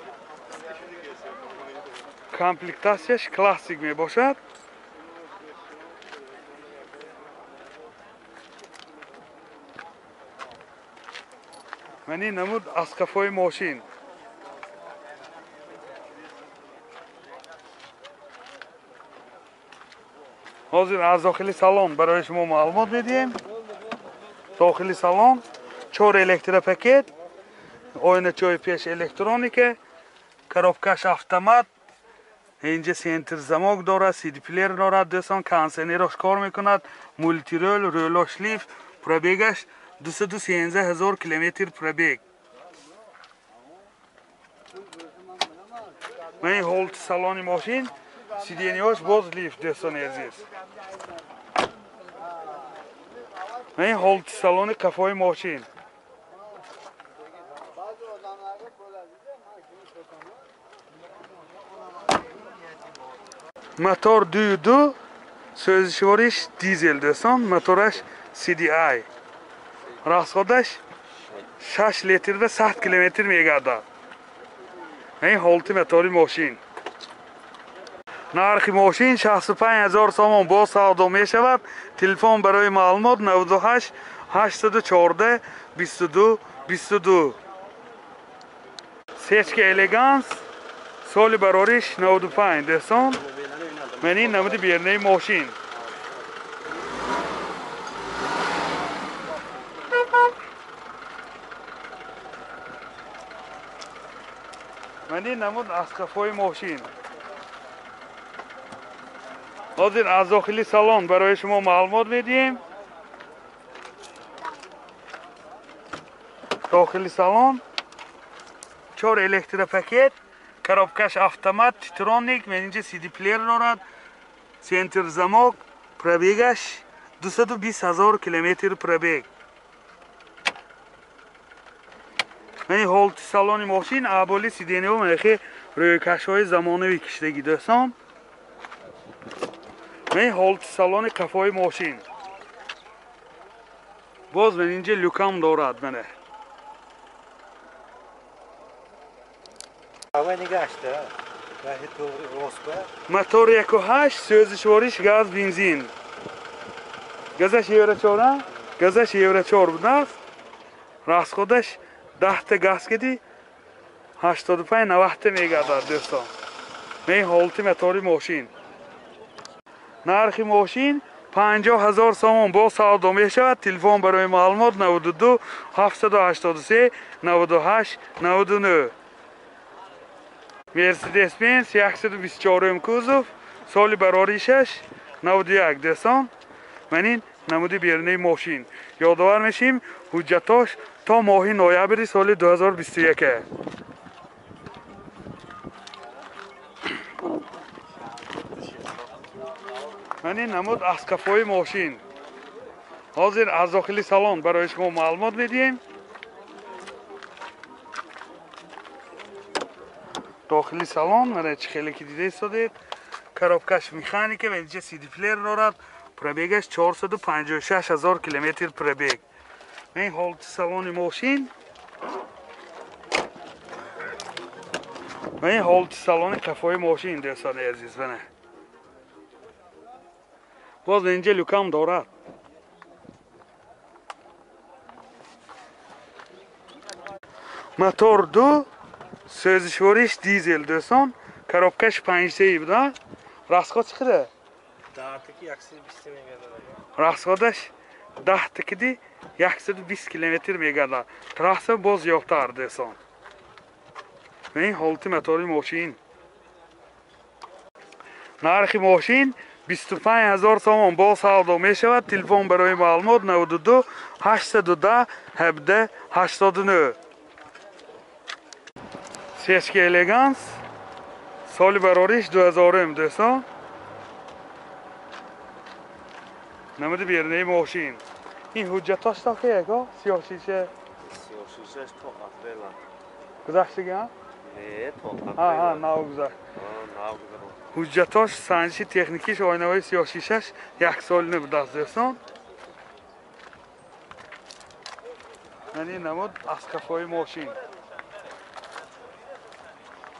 Speaker 1: Комплектатсияш классик мебошад. Мани намуд аз қафои мошин. Ҳозир аз дохили салон барои шумо маълумот медиҳем. Дохили салон 4 электропакет, оиначаҳои пеш электроника, коробкаш автомат, инҷа центр замок дорад, CD-плеер дорад, дӯстон, кондиционераш кор мекунад, мултирӯл, рӯлош лифт, пробегаш 213 ҳазор километр пробег. Ман ҳолати салони мошин, сиденьяш боз лифт дӯстони азиз. Ман ҳолати салони қафои мошин. Мотор 2.2, сӯзишвориш дизел дӯстон, мотораш CDI. Расходаш 6 литр ва 100 километр мегардад. Ин ҳолати мотори мошин. Нархи мошин 65 ҳазор сомон бо савдо мешавад. Телефон барои маълумот 98 814 22 22. Сечка Элеганс соли барориш 95 дӯстон. Ман ин намуди берунаи мошин. Ман ин намуд аз қафои мошин. Ҳозир аз дохили салон барои шумо маълумот медиҳем. Дохили салон 4 электропакет, коробкаш автомат, титроник, ман инҷа CD-плеер дорад, центр замок, пробегаш 220 ҳазор километр пробег. Ман ҳолати салони мошин аболи сиденьяҳо мехе рӯйкашҳои замонавӣ кишидагӣ дӯстон. Ман ҳолати салони қафои мошин. Боз ман инҷа люкам дорад мана. Мотор 1.8, сӯзишвориш газ бензин. Газаш евро 4, газаш евро 4 будааст. Расходаш 10 та газ киди 85-90 та мегардад дӯстон. Ман ҳолати мотори мошин. Нархи мошин 50 ҳазор сомон бо савдо мешавад. Телефон барои маълумот 92 783 98 99. Мерседес Бенз 124 кузов, соли бароришаш 91 дӯстон. Ман ин намуди берунаи мошин. Ёдовар мешим ҳуҷҷатош то моҳи ноябри соли 2021. Ман ин намуд аз қафои мошин. Ҳозир аз дохили салон барои шумо маълумот медиҳем. Дохили салон мана чӣ хеле ки дида истодед, коробкаш механика ва инҷа CD-плеер дорад, пробегаш 456 ҳазор километр пробег. Ин ҳолати салони мошин ва ин ҳолати салони қафои мошин дӯстони азиз. Мана боз инҷа люкам дорад. Мотор 2, сӯзишвориш дизел дӯстон, коробкаш 5 буда. Расход чӣ қадар?
Speaker 2: 10 120 мегардад.
Speaker 1: Расходаш 10 киди 120 километр мегардад. Трасса боз зиёдтар, дӯстон. Ин ҳолати мотори мошин. Нархи мошин 25 ҳазор сомон, боз савдо мешавад. Телефон барои маълумот 92 810 17 89. Сечка Элеганс, соли барориш 2000, дӯстон. Намуди берунаи мошин. Ин ҳуҷҷатош то ки яко сиёҳшиша?
Speaker 4: Сиёҳшишаш то апрела.
Speaker 1: Гузаштагиам?
Speaker 4: Не, то
Speaker 1: ҳа ҳа
Speaker 4: апрела.
Speaker 1: Нав гузашт.
Speaker 4: Нав гузарон.
Speaker 1: Ҳуҷҷатош, санҷиши техникиш, оинаҳои сиёҳшишаш як солина будааст, дӯстон. Ман ин намуд аз қафои мошин.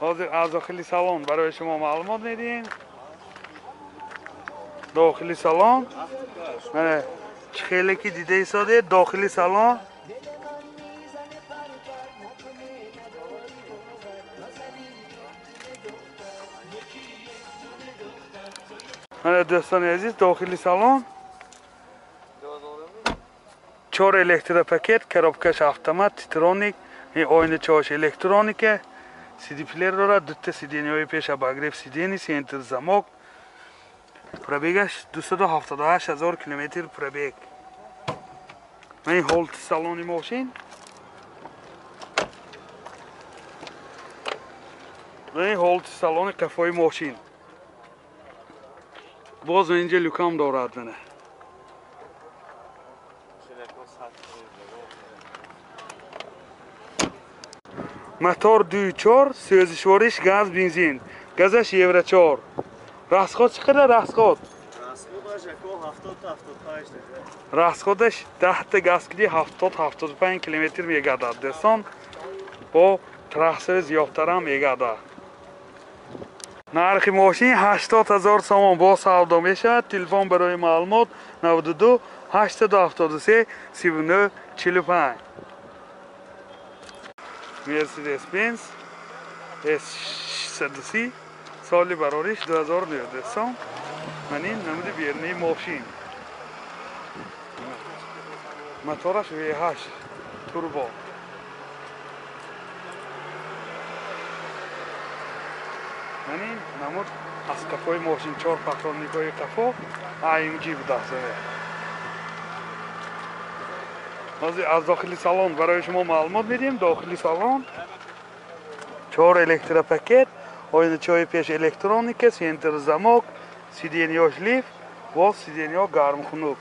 Speaker 1: Ҳозир аз дохили салон барои шумо маълумот медиҳем. Дохили салон мана чӣ хеле ки дида истодед, дохили салон. Мана, дӯстони азиз, дохили салон чор электропакет, коробкаш автомат, титроник, оиначаош электроника, сидиплеер дорад, дута сиденьяҳои пеш обогрев сидений, центр замок. Пробегаш 278 ҳазор километр пробег. Ман ин ҳолати салони мошин ва ин ҳолати салони қафои мошин. Боз инҷа люкам дорад, мана. Мотор 2.4, сӯзишвориш газ, бензин, газаш евро 4. Расход чӣ қадар, расход?
Speaker 4: Расходаш яко 70 75.
Speaker 1: Расходаш 10-та газ киди 70-75 километр мегардад, дӯстон. Бо трассаи зиёдтарам мегардад. Нархи мошин 80 ҳазор сомон, бо савдо мешавад. Телефон барои маълумот 92 873 39 45. Мерседес Бенз S630, соли барориш 2009, дӯстон. Ман ин намуди берунаи мошин. Мотораш V8 турбо. Ман ин намуд аз қафои мошин, чор патронникҳои қафо AMG будааст. Ҳозир аз дохили салон барои шумо маълумот медиҳем. Дохили салон чор электропакет, оиначаҳои пеш электроника, центр замок, сиденьёш лифт, боз сиденьё гармхунук.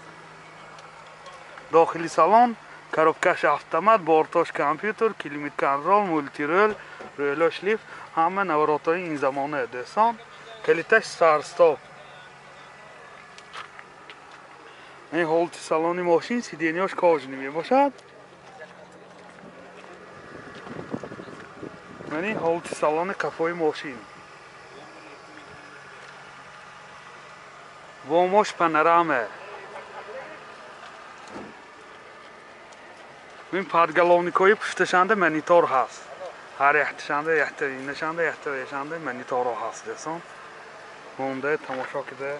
Speaker 1: Дохили салон коробкаш автомат, бортош компютер, климат контроль, мультируль, рӯлош лифт, ҳама наворотҳои ин замона, дӯстон. Калиташ старт-стоп. Ин ҳолати салони мошин, сиденьёш кожаный мебошад. Ман ин ҳолати салони қафои мошин. Бомош панорама. Ин подголовникҳои пушташанда монитор ҳаст. Ҳар якташанда, якта инашанда, якта яшанда мониторҳо ҳаст, дӯстон. Монда тамошо кида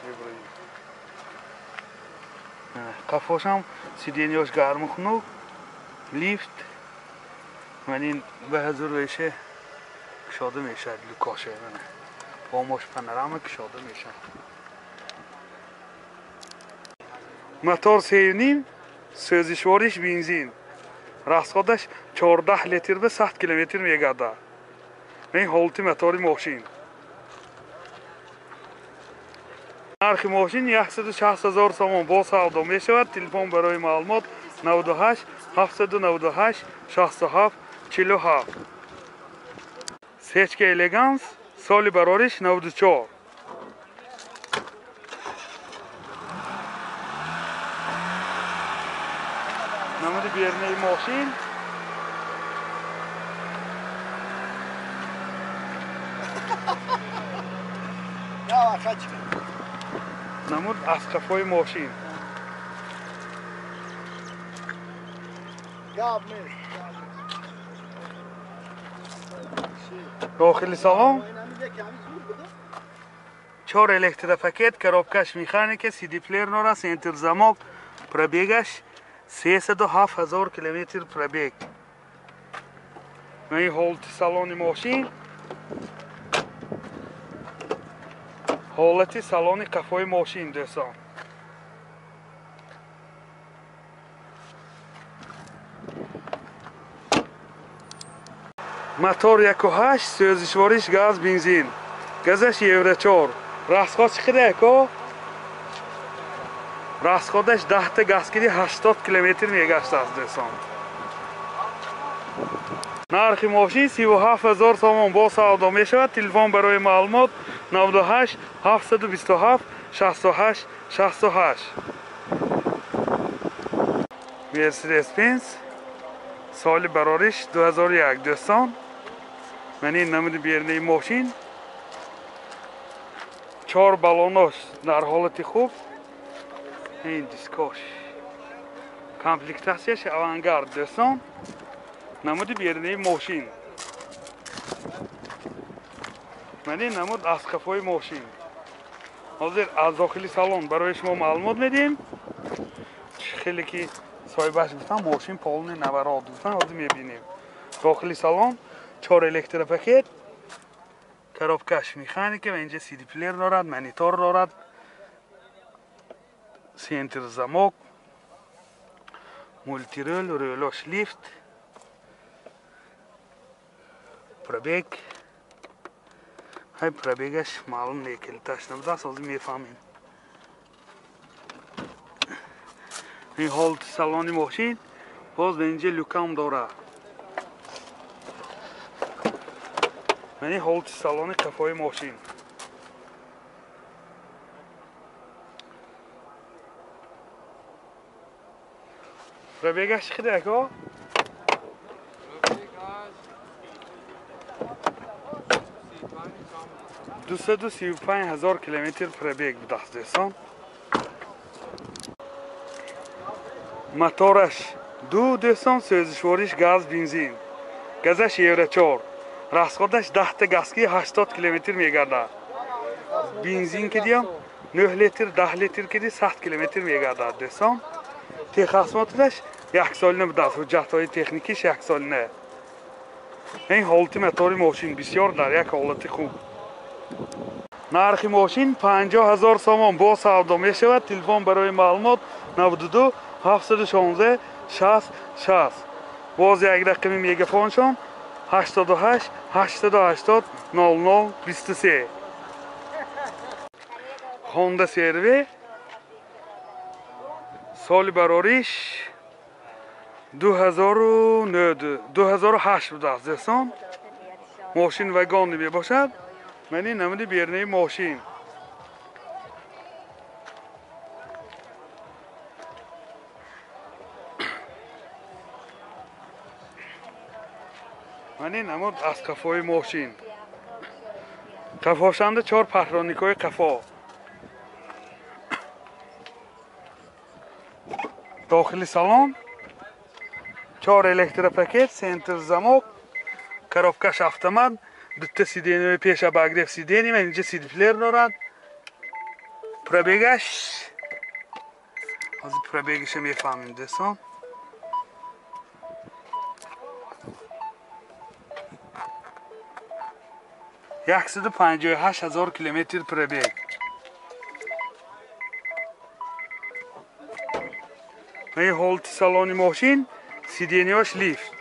Speaker 1: мебурем. Қафошам сиденьёш гарму хунук, лифт. Ман ин ба ҳазур веше кушода мешавад люкоше, мана. Бомош панорама кушода мешавад. Мотор 3.5, сӯзишвориш бензин. Расходаш 14 литр ба 100 километр мегардад. Ин ҳолати мотори мошин. Нархи мошин 160 ҳазор сомон, бо савдо мешавад. Телефон барои маълумот 98 798 67 47. Сечка Элеганс, соли барориш 94. Намуди берунаи мошин.
Speaker 2: Я хачка.
Speaker 1: Намуд аз қафои мошин.
Speaker 2: Гап нест.
Speaker 1: Дохили салон 4 электропакет, коробкаш механика, CD плеер дорад, центр замок, пробегаш 307 ҳазор километр пробег. Ин ҳолати салони мошин, ҳолати салони қафои мошин дӯстон. Мотор 1.8, сӯзишвориш газ, бензин. Газаш Евро 4. Расход чӣ қадар ако? Расходаш 10 та газ киди 80 километр мегаштааст дӯстон. Нархи мошин 37 ҳазор сомон бо савдо мешавад. Телефон барои маълумот 98 727 68 68. Mercedes-Benz соли барориш 2001 дӯстон. Ман ин намуди бернаи мошин. 4 балонош дар ҳолати хуб. Ин дискош. Комплектатсияш авангард дӯстон. Намуди бернаи мошин. Ман ин намуд аз қафои мошин. Ҳозир аз дохили салон барои шумо маълумот медиҳем. Хеле ки соҳибаш гуфтам, мошин полный наворот гуфтам, ҳозир мебинем. Дохили салон 4 электропакет, коробкаш механика ва инҷа CD плеер дорад, монитор дорад, центр замок, мультирул, рулош лифт, пробег. Ҳай пробегаш маълум не, килиташ набудааст, ҳозир мефаҳмем. Ин ҳолати салони мошин боз ба инҷа люкам дорад. Ман ин ҳолати салони қафои мошин. Пробегаш чӣ қадар ако? 235 ҳазор километр пробег будааст дӯстон. Мотораш 2 дӯстон, сӯзишвориш газ, бензин. Газаш Евро 4. Расходаш 10 та газки 80 километр мегардад. Бензин кидиам 9 литр, 10 литр киди 100 километр мегардад дӯстон. Техосмотраш як солина будааст, ҳуҷҷатҳои техникиш як солина. Ин ҳолати мотори мошин бисёр дар як ҳолати хуб. Нархи мошин 50 ҳазор сомон бо савдо мешавад. Телефон барои маълумот 92 716 60 60. Боз як рақами мегафоншон 88 880 00 23. Honda CR-V соли барориш 2008 будааст дӯстон. Мошин вагонӣ мебошад. Ман ин намуди бернаи мошин. Ман ин намуд аз қафои мошин. Қафошанда 4 патроникҳои қафо. Дохили салон 4 электропакет, центр замок, коробкаш автомат, дута сиденье пеш обогрев сиденье, ман инҷа CD плеер дорад. Пробегаш ҳозир пробегаша мефаҳмем дӯстон. 158 ҳазор километр пробег. Ин ҳолати салони мошин, сиденьяш лифт.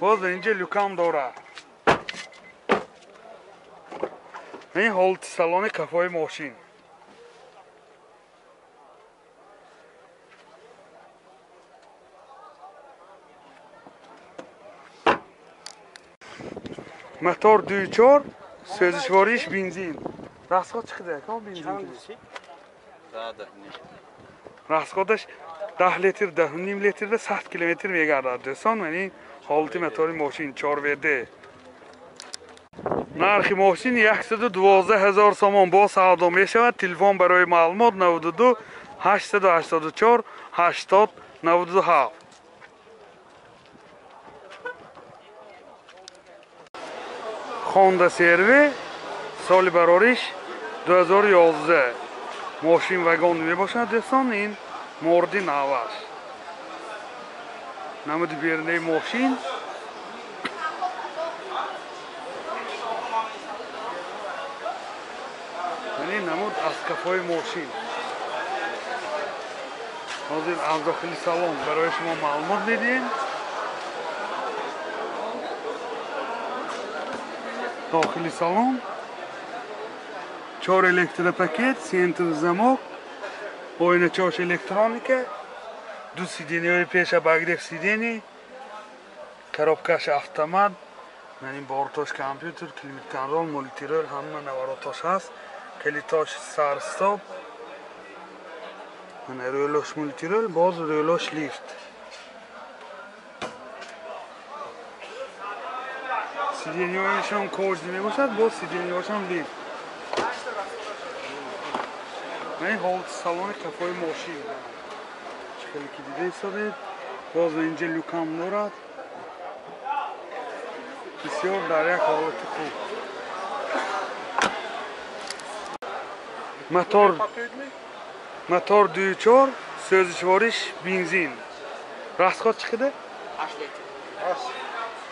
Speaker 1: Боз инҷа люкам дорад. Ин ҳолати салони қафои мошин. Мотор 2.4, сӯзишвориш бензин. Расход чӣ қадар ако бензин? Расходаш 10 литр, 10.5 литрда 100 километр мегардад дӯстон. Ман ин ҳолати мотори мошин 4WD. Нархи мошин 112 ҳазор сомон бо савдо мешавад. Телефон барои маълумот 92 884 80 97. Honda CR-V соли барориш 2011. Мошин вагон мебошад дӯстон, ин морди наваш. Намуди берунаи мошин. Яъне намуд аз кафои мошин. Ҳозир аз дохили салон барои шумо маълумот медиҳем. Дохили салон 4 электропакет, центр замок, оиначаош электроника, ду сиденьяҳои пеш обогрев сидений, коробкаш автомат, яъне бортош компютер, климат-контрол, мультирол, ҳама наворотош ҳаст, калитош сарстоп, рӯлош мультирол, боз рӯлош лифт. Сиденьяҳояшон кожаный мебошад, боз сиденьяҳошон лифт. Ин ҳолати салони кафои мошин. Чӣ хеле ки дида истодед, боз инҷа люкам дорад. Бисёр дар як ҳолати хуб. Мотор 2.4, сӯзишвориш бензин. Расход чӣ қадар?
Speaker 3: 8 литр.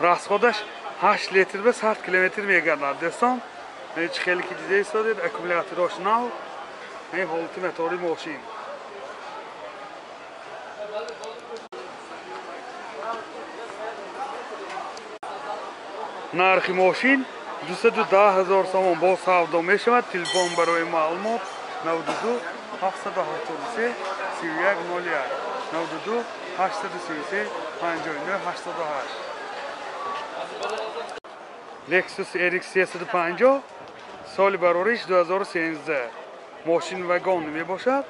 Speaker 1: Расходаш 8 литр ба 100 километр мегардад. Дӯстон, чӣ хеле ки дида истодед, аккумулятораш нав. Ин ҳолати мотори мошин. Нархи мошин 210 000 сомон боз савдо мешавад. Телефон барои маълумот 92 773 31 01 92 833 59 88. Lexus RX 350 соли барориш 2013. Мошин вагон мебошад.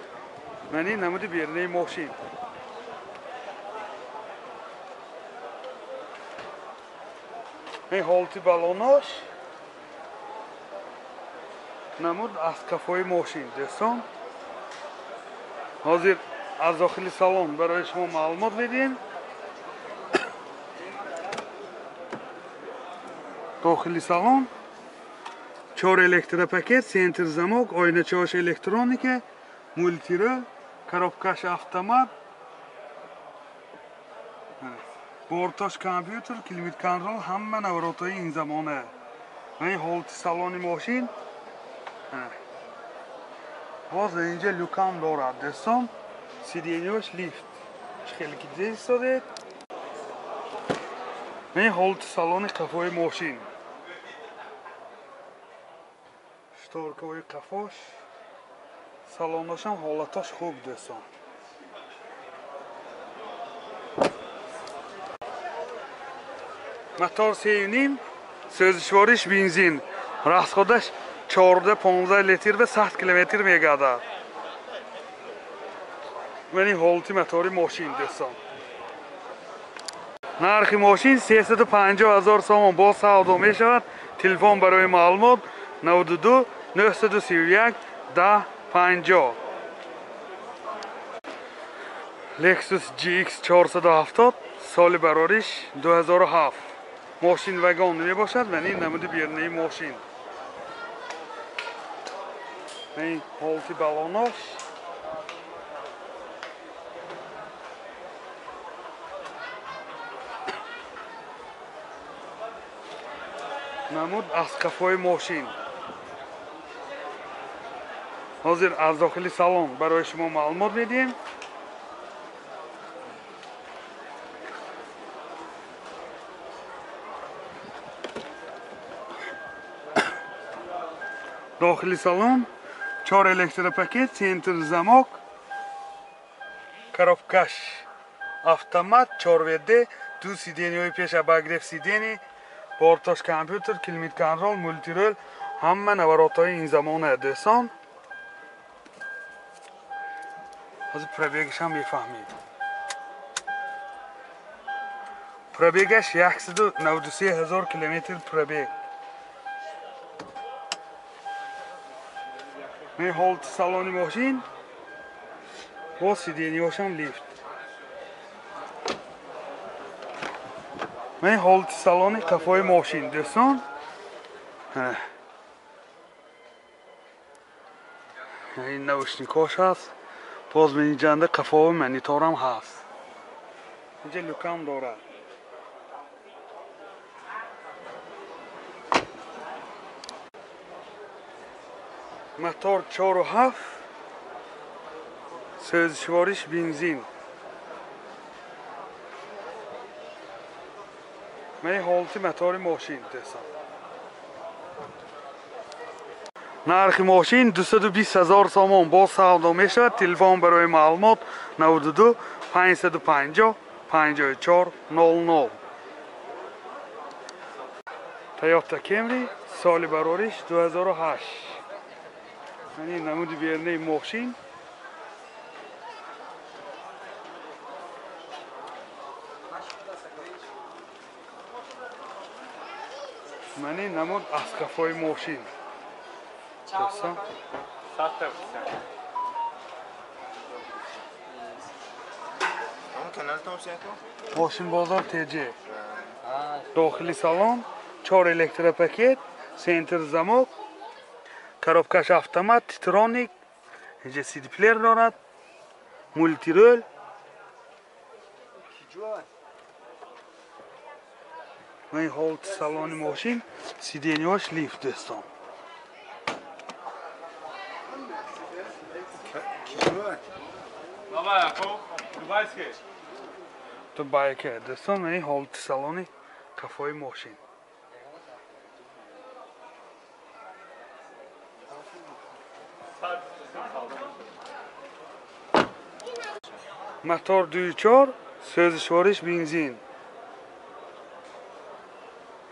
Speaker 1: Мани намуди берунаи мошин. Ин ҳолати балонош намуд аз кафои мошин. Дӯстон, ҳозир аз дохили салон барои шумо маълумот медиҳем. Дохили салон 4 электропакет, центр замок, оиначаош электроника, мультирол, коробкаш автомат, бортош компютер, климат-контрол, ҳама наворотҳои ин замона. Ин ҳолати салони мошин. Боз инҷа люкам дорад дӯстон, сиденьяш лифт. Чӣ хеле ки дида истодед. Ин ҳолати салони қафои мошин. Шторкаҳои қафош, салоношам ҳолатош хуб дӯстон. Мотор 3.5, сӯзишвориш бензин. Расходаш 14-15 литр ва 100 километр мегардад. Мани ҳолати мотори мошин дӯстон. Нархи мошин 350 000 сомон боз савдо мешавад. Телефон барои маълумот 92 931 10 50. Lexus GX 470 соли барориш 2007. Мошин вагон мебошад ва ин намуди берунаи мошин. Ин ҳолати балонош. Намуд аз қафои мошин. Ҳозир аз дохили салон барои шумо маълумот медиҳем. Дохили салон 4 электропакет, центр замок, коробкаш автомат, 4 ВД, ду сиденьяҳои пеш обогрев сидений, бортош компютер, климат-контрол, мультирол, ҳама наворотҳои ин замона дӯстон. Ҳозир пробегашам мефаҳмед. Пробегаш 193 000 километр пробег. Ин ҳолати салони мошин бо сиденьяҳошам лифт. Ин ҳолати салони қафои мошин дӯстон. Ин наушникош ҳаст. Боз инҷанда қафови мониторам ҳаст. Инҷа люкам дорад. Мотор 4,7, сӯзишвориш бензин. Ман ҳолати мотори мошин десам. Нархи мошин 220 000 сомон боз савдо мешавад. Телефон барои маълумот 92 550 54 00. Toyota Camry соли барориш 2008. Мани намуди бернаи мошин. Мани намуд аз қафои мошин. Мошин бозор ТЖ. Дохили салон 4 электропакет, центр замок, коробкаш автомат, титроник, инҷа CD плеер дорад, мултирол. Ман ҳолати салони мошин, сиденьяш лифт дӯстон. Дубайке дӯстон, ман ҳолати салони қафои мошин. Мотор 2,4, сӯзишвориш бензин.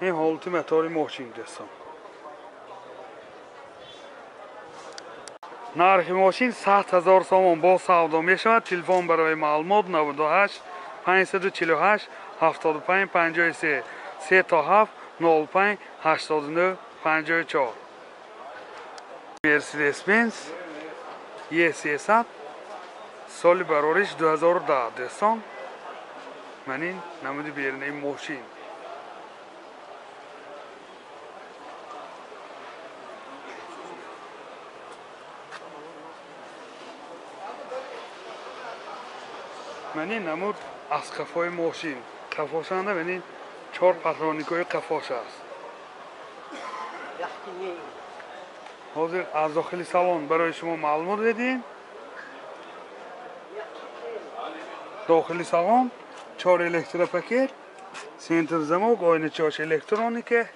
Speaker 1: Ин ҳолати мотори мошин дӯстон. Нархи мошин 100 000 сомон боз савдо мешавад. Телефон барои маълумот 98 548 75 53 3 то 7 05 89 54. Mercedes-Benz E300 соли барориш 2010 дӯстон. Ман ин намуди берунаи мошин. Ман ин намуд аз қафои мошин. Қафошанда ман ин 4 патроникои қафош аст. Ҳозир аз дохили салон барои шумо маълумот медиҳем. Дохили салон 4 электропакет, центр замок, оиначаош электроника,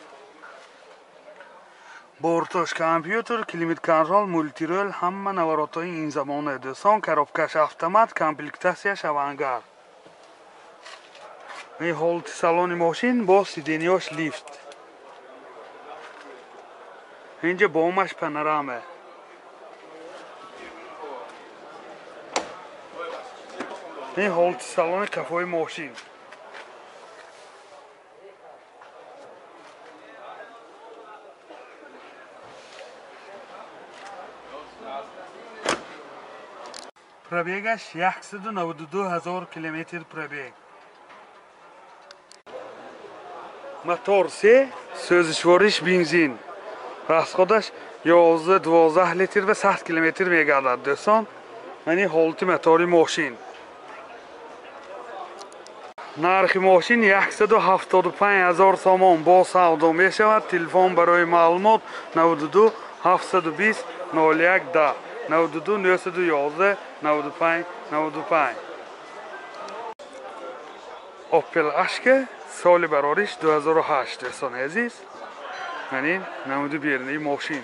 Speaker 1: бортош компютер, климат контрол, мултирол, ҳама наворотҳои ин замона дӯстон. Коробкаш автомат, комплектатсияш авангард. Ин ҳолати салони мошин бо сиденьяш лифт. Инҷа бомаш панорама. Ин ҳолати салони қафои мошин. Пробегаш 192 000 километр пробег. Мотор 3, сӯзишвориш бензин. Расходаш 11-12 литр ва 100 километр мегардад дӯстон. Мани ҳолати мотори мошин. Нархи мошин 175 000 сомон боз савдо мешавад. Телефон барои маълумот 92 720 01 10 92 911 95 95. Opel Astra соли барориш 2008 дӯстони азиз. Ман ин намуди берунаи мошин.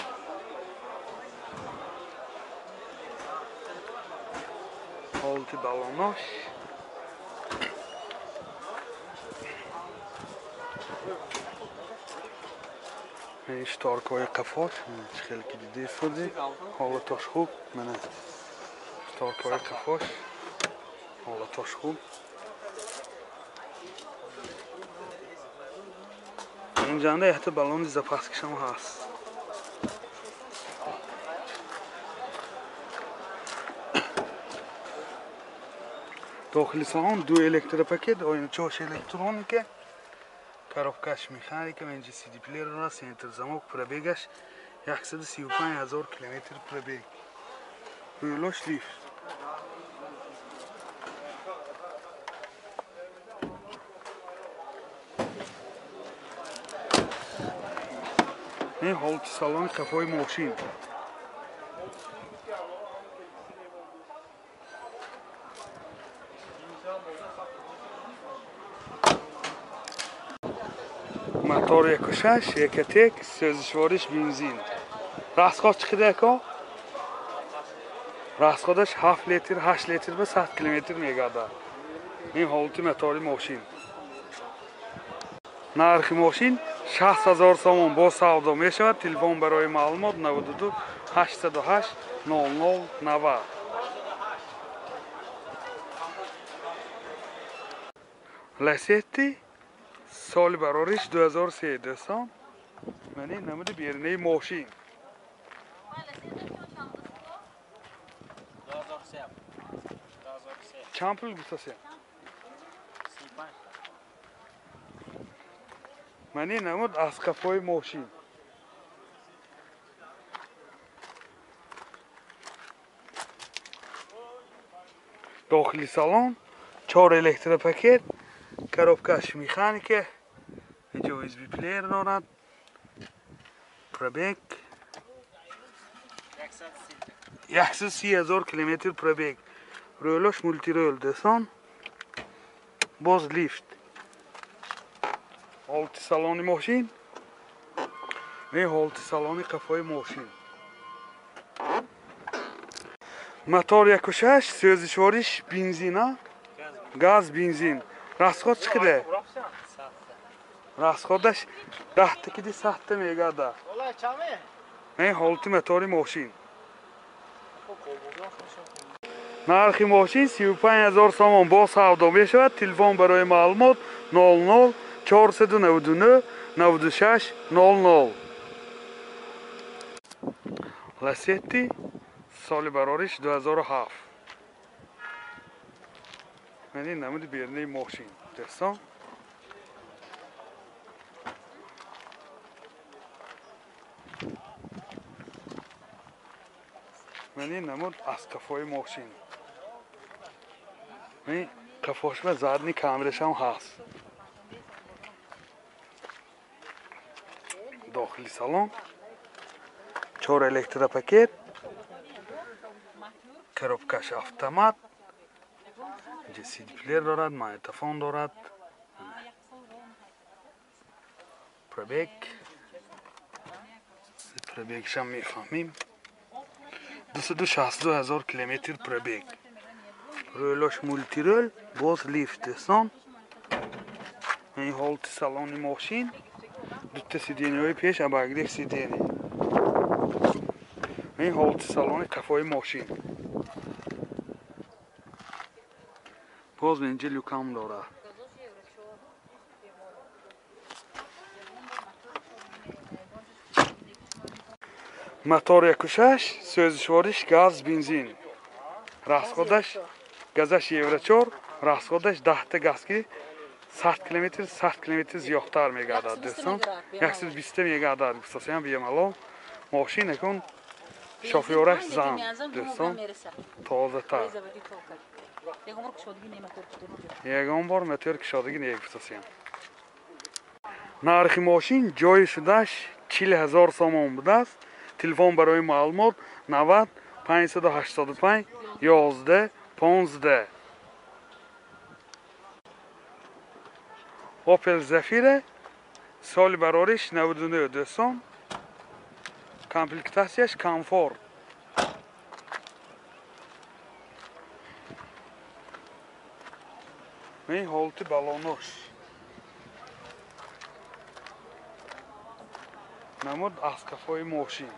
Speaker 1: Ҳолати балонош. Ин шторкҳои қафош чӣ хеле ки дида истодед, ҳолатош хуб. Мана шторкҳои қафош ҳолатош хуб. Инҷанда якта баллони запаскишам ҳаст. Дохили салон 2 электропакет, оиначаош электроника, Коробкаш механика, инҷа CD плеер дорад, центр замок, пробегаш 135 ҳазор километр пробег. Рӯлош лифт. Ин ҳолати салони қафои мошин. Мотор 1.6, Ecotec, сӯзишвориш бензин. Расход чӣ қадар ако? Расходаш 7 литр, 8 литр ба 100 километр мегардад. Ин ҳолати мотори мошин. Нархи мошин 60 ҳазор сомон бо савдо мешавад. Телефон барои маълумот 92 808 00 90. Ласетти соли барориш 2003 дӯстон. Мани намуди берунаи мошин. Чанд пул гуфтасем? Мани намуд аз қафои мошин. Дохили салон 4 электропакет, коробкаш механика, инҷа USB плеер дорад. Пробег 130 ҳазор километр пробег. Рӯлош мултирӯл дӯстон. Боз лифт. Ҳолати салони мошин. Ин ҳолати салони қафои мошин. Мотор 1.6, сӯзишвориш бензина, газ бензин. Расход чӣ қадар? Расходаш 10 киди 100 мегардад. Ин ҳолати мотори мошин. Нархи мошин 35 ҳазор сомон бо савдо мешавад. Телефон барои маълумот 00 499 96 00. Ласетти соли барориш 2007. Ман ин намуди берунаи мошин дӯстон. Ман ин намуд аз қафои мошин. Ин қафош ва задни камерашам ҳаст. Дохили салон 4 электропакет, коробкаш автомат, инҷа CD плеер дорад, магнитофон дорад. Пробег, пробегшам мефаҳмим. 262 ҳазор километр пробег. Рӯлош мултирӯл, боз лифт дӯстон. Ин ҳолати салони мошин. Дута сиденияҳои пеш, обогрев сидения. Ин ҳолати салони қафои мошин. Боз инҷа люкам дорад. Мотор 1.6, сӯзишвориш газ бензин. Расходаш газаш евро 4, расходаш 10 та газ ки 100 километр, 100 километр зиёдтар мегардад дӯстон. 120 мегардад гуфтасиям бемалол. Мошин акун шофёраш зан дӯстон, тозатар. Ягон бор мотор кушодагӣ не гуфтасиям. Нархи мошин ҷои шудаш 40 ҳазор сомон будааст. Телефон барои маълумот 90 585 11 15. Opel Zafira соли барориш 99 дӯстон. Комплектатсияш комфорт. Ин ҳолати балонош. Намуд аз қафои мошин.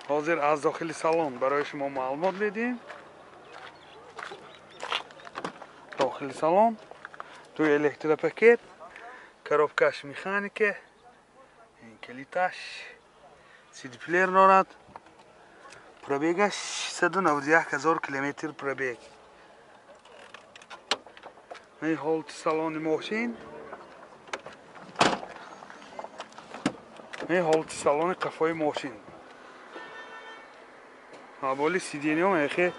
Speaker 1: Ҳозир аз дохили салон барои шумо маълумот медиҳем. Дохили салон ду электропакет, коробкаш механика, ин калиташ, CD плеер дорад. Пробегаш 191 ҳазор километр пробег. Ин ҳолати салони мошин. Ин ҳолати салони қафои мошин. Боли сиденья мехе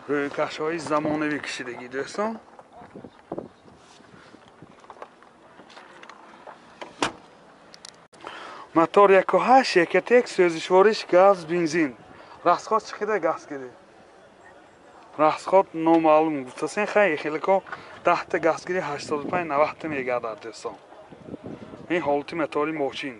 Speaker 1: рӯйкашҳои замонавӣ кашидагӣ дӯстон. Мотор 1.8 Ecotec, сӯзишвориш газ, бензин. Расход чӣ қадар газ киди? Расход номаълум гуфтасен, хай хелико 10 та газ киди 85 90 та мегардад дӯстон. Ин ҳолати мотори мошин.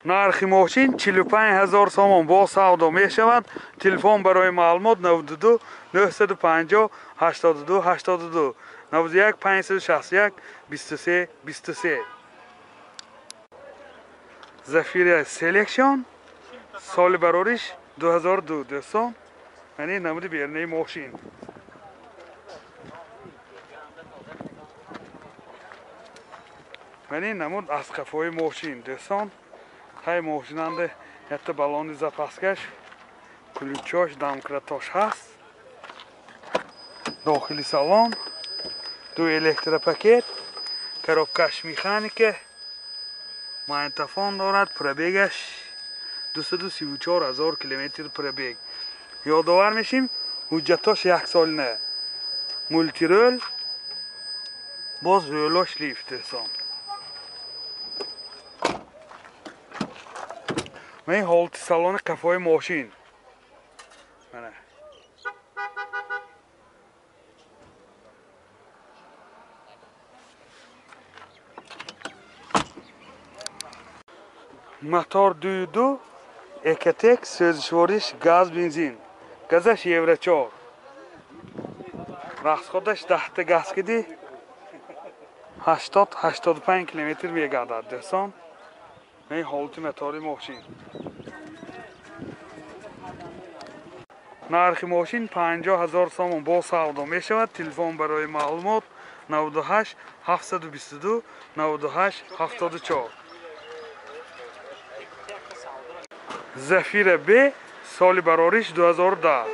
Speaker 1: Нархи мошин 45 000 сомон бо савдо мешавад. Телефон барои маълумот 92 950 82 82 91 561 23 23. Зафира Selection соли барориш 2002 дӯстон. Яъне намуди берунаи мошин. Яъне намуд аз қафои мошин дӯстон. Ҳай мошинанда якта баллони запаскаш, ключош, домкратош ҳаст. Дохили салон ду электропакет, коробкаш механика, магнитофон дорад, пробегаш 234 000 километр пробег. Ёдовар мешим, ҳуҷҷатош яксолина. Мултирол, боз рӯлош лифт дӯстон. Ин ҳолати салони қафои мошин. Мана. Мотор 2.2 Ecotec, сӯзишвориш газ, бензин. Газаш Евро 4. Расходаш 10 та газ киди 80-85 километр мегардад дӯстон. Ин ҳолати мотори мошин. Нархи мошин 50 000 сомон бо савдо мешавад. Телефон барои маълумот 98 722 98 74. Зафира Б соли барориш 2010.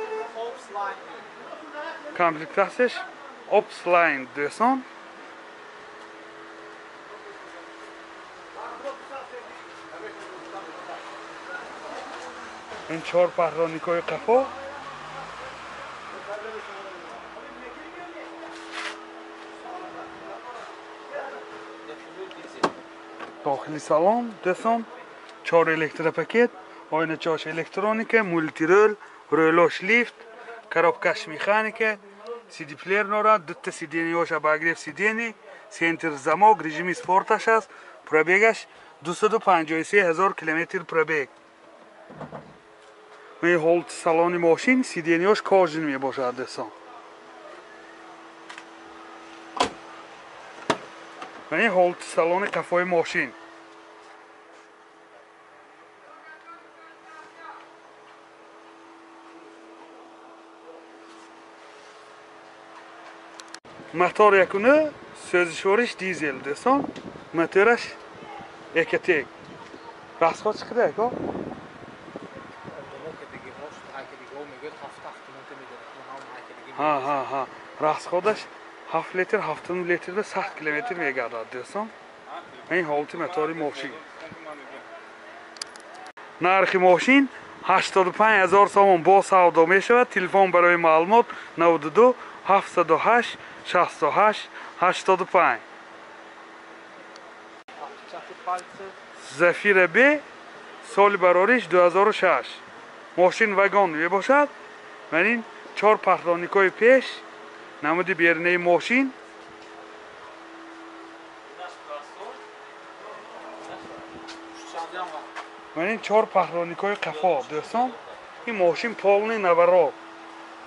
Speaker 1: Комплектацияш Opsline дӯстон. Ин чор паҳроникҳои қафо. Дохили салон дӯстон чор электропакет, оиначош электроника, мултирол, рӯлош лифт, коробкаш механика, сидиплеер дорад, дута сиденьяш обогрев сидений, центр замок, режими спорташ аст, пробегаш 253 000 километр пробег. Ин ҳолати салони мошин, сиденьяш кожин мебошад дӯстон. Ин ҳолати салони қафои мошин. Мотор 1.9 сӯзишвориш дизел дӯстон. Мотораш Ecotec. Расход чӣ қадар ако? Ҳа. Расходаш 7 литр, 7 литрда 100 километр мегардад дӯстон. Ин ҳолати мотори мошин. Нархи мошин 85 000 сомон бо савдо мешавад. Телефон барои маълумот 92 708 68 85. Зафира Б соли барориш 2006. Мошин вагон мебошад. Ман ин чор паҳроникҳои пеш, намуди берунаи мошин. Ман ин чор паҳроникҳои қафо дӯстон. Ин мошин полный наворот.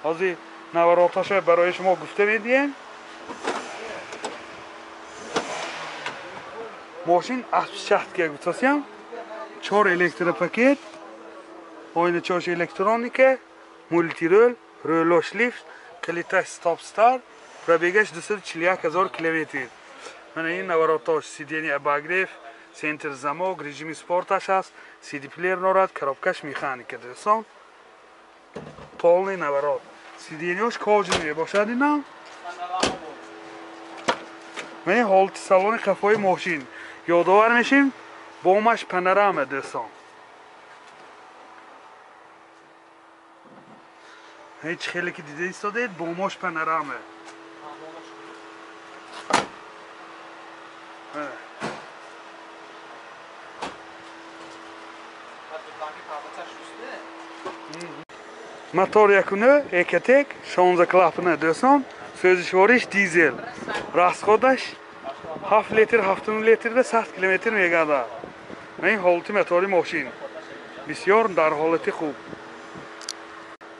Speaker 1: Ҳозир навороташро барои шумо гуфта медиҳем. Мошин аспчатка гуфтасям. Чор электропакет, оиначош электроника, мултирол, рӯлош лифт, калиташ стоп-старт, пробегаш 241 000 километр. Мана ин наворотош, сиденье обогрев, центр замок, режими спорташ аст, сидиплеер дорад, коробкаш механика дӯстон. Полный наворот. Сиденьяш кожаный мебошад инам. Ман ин ҳолати салони қафои мошин. Ёдовар мешим, Бомаш панорама, дӯстон. Ҳеҷ хеле ки дида истодаед, бомош панорама. Мотор якуна, Экотек, 16 клапана, дӯстон, сӯзишвориш дизел. Расходаш 7 литр, 7 литр ва 100 километр мегардад. Ин ҳолати мотори мошин. Бисёр дар ҳолати хуб.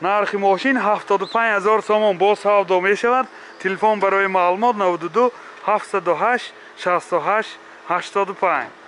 Speaker 1: Нархи мошин 75 000 сомон, боз савдо мешавад. Телефон барои маълумот 92 708 68 85.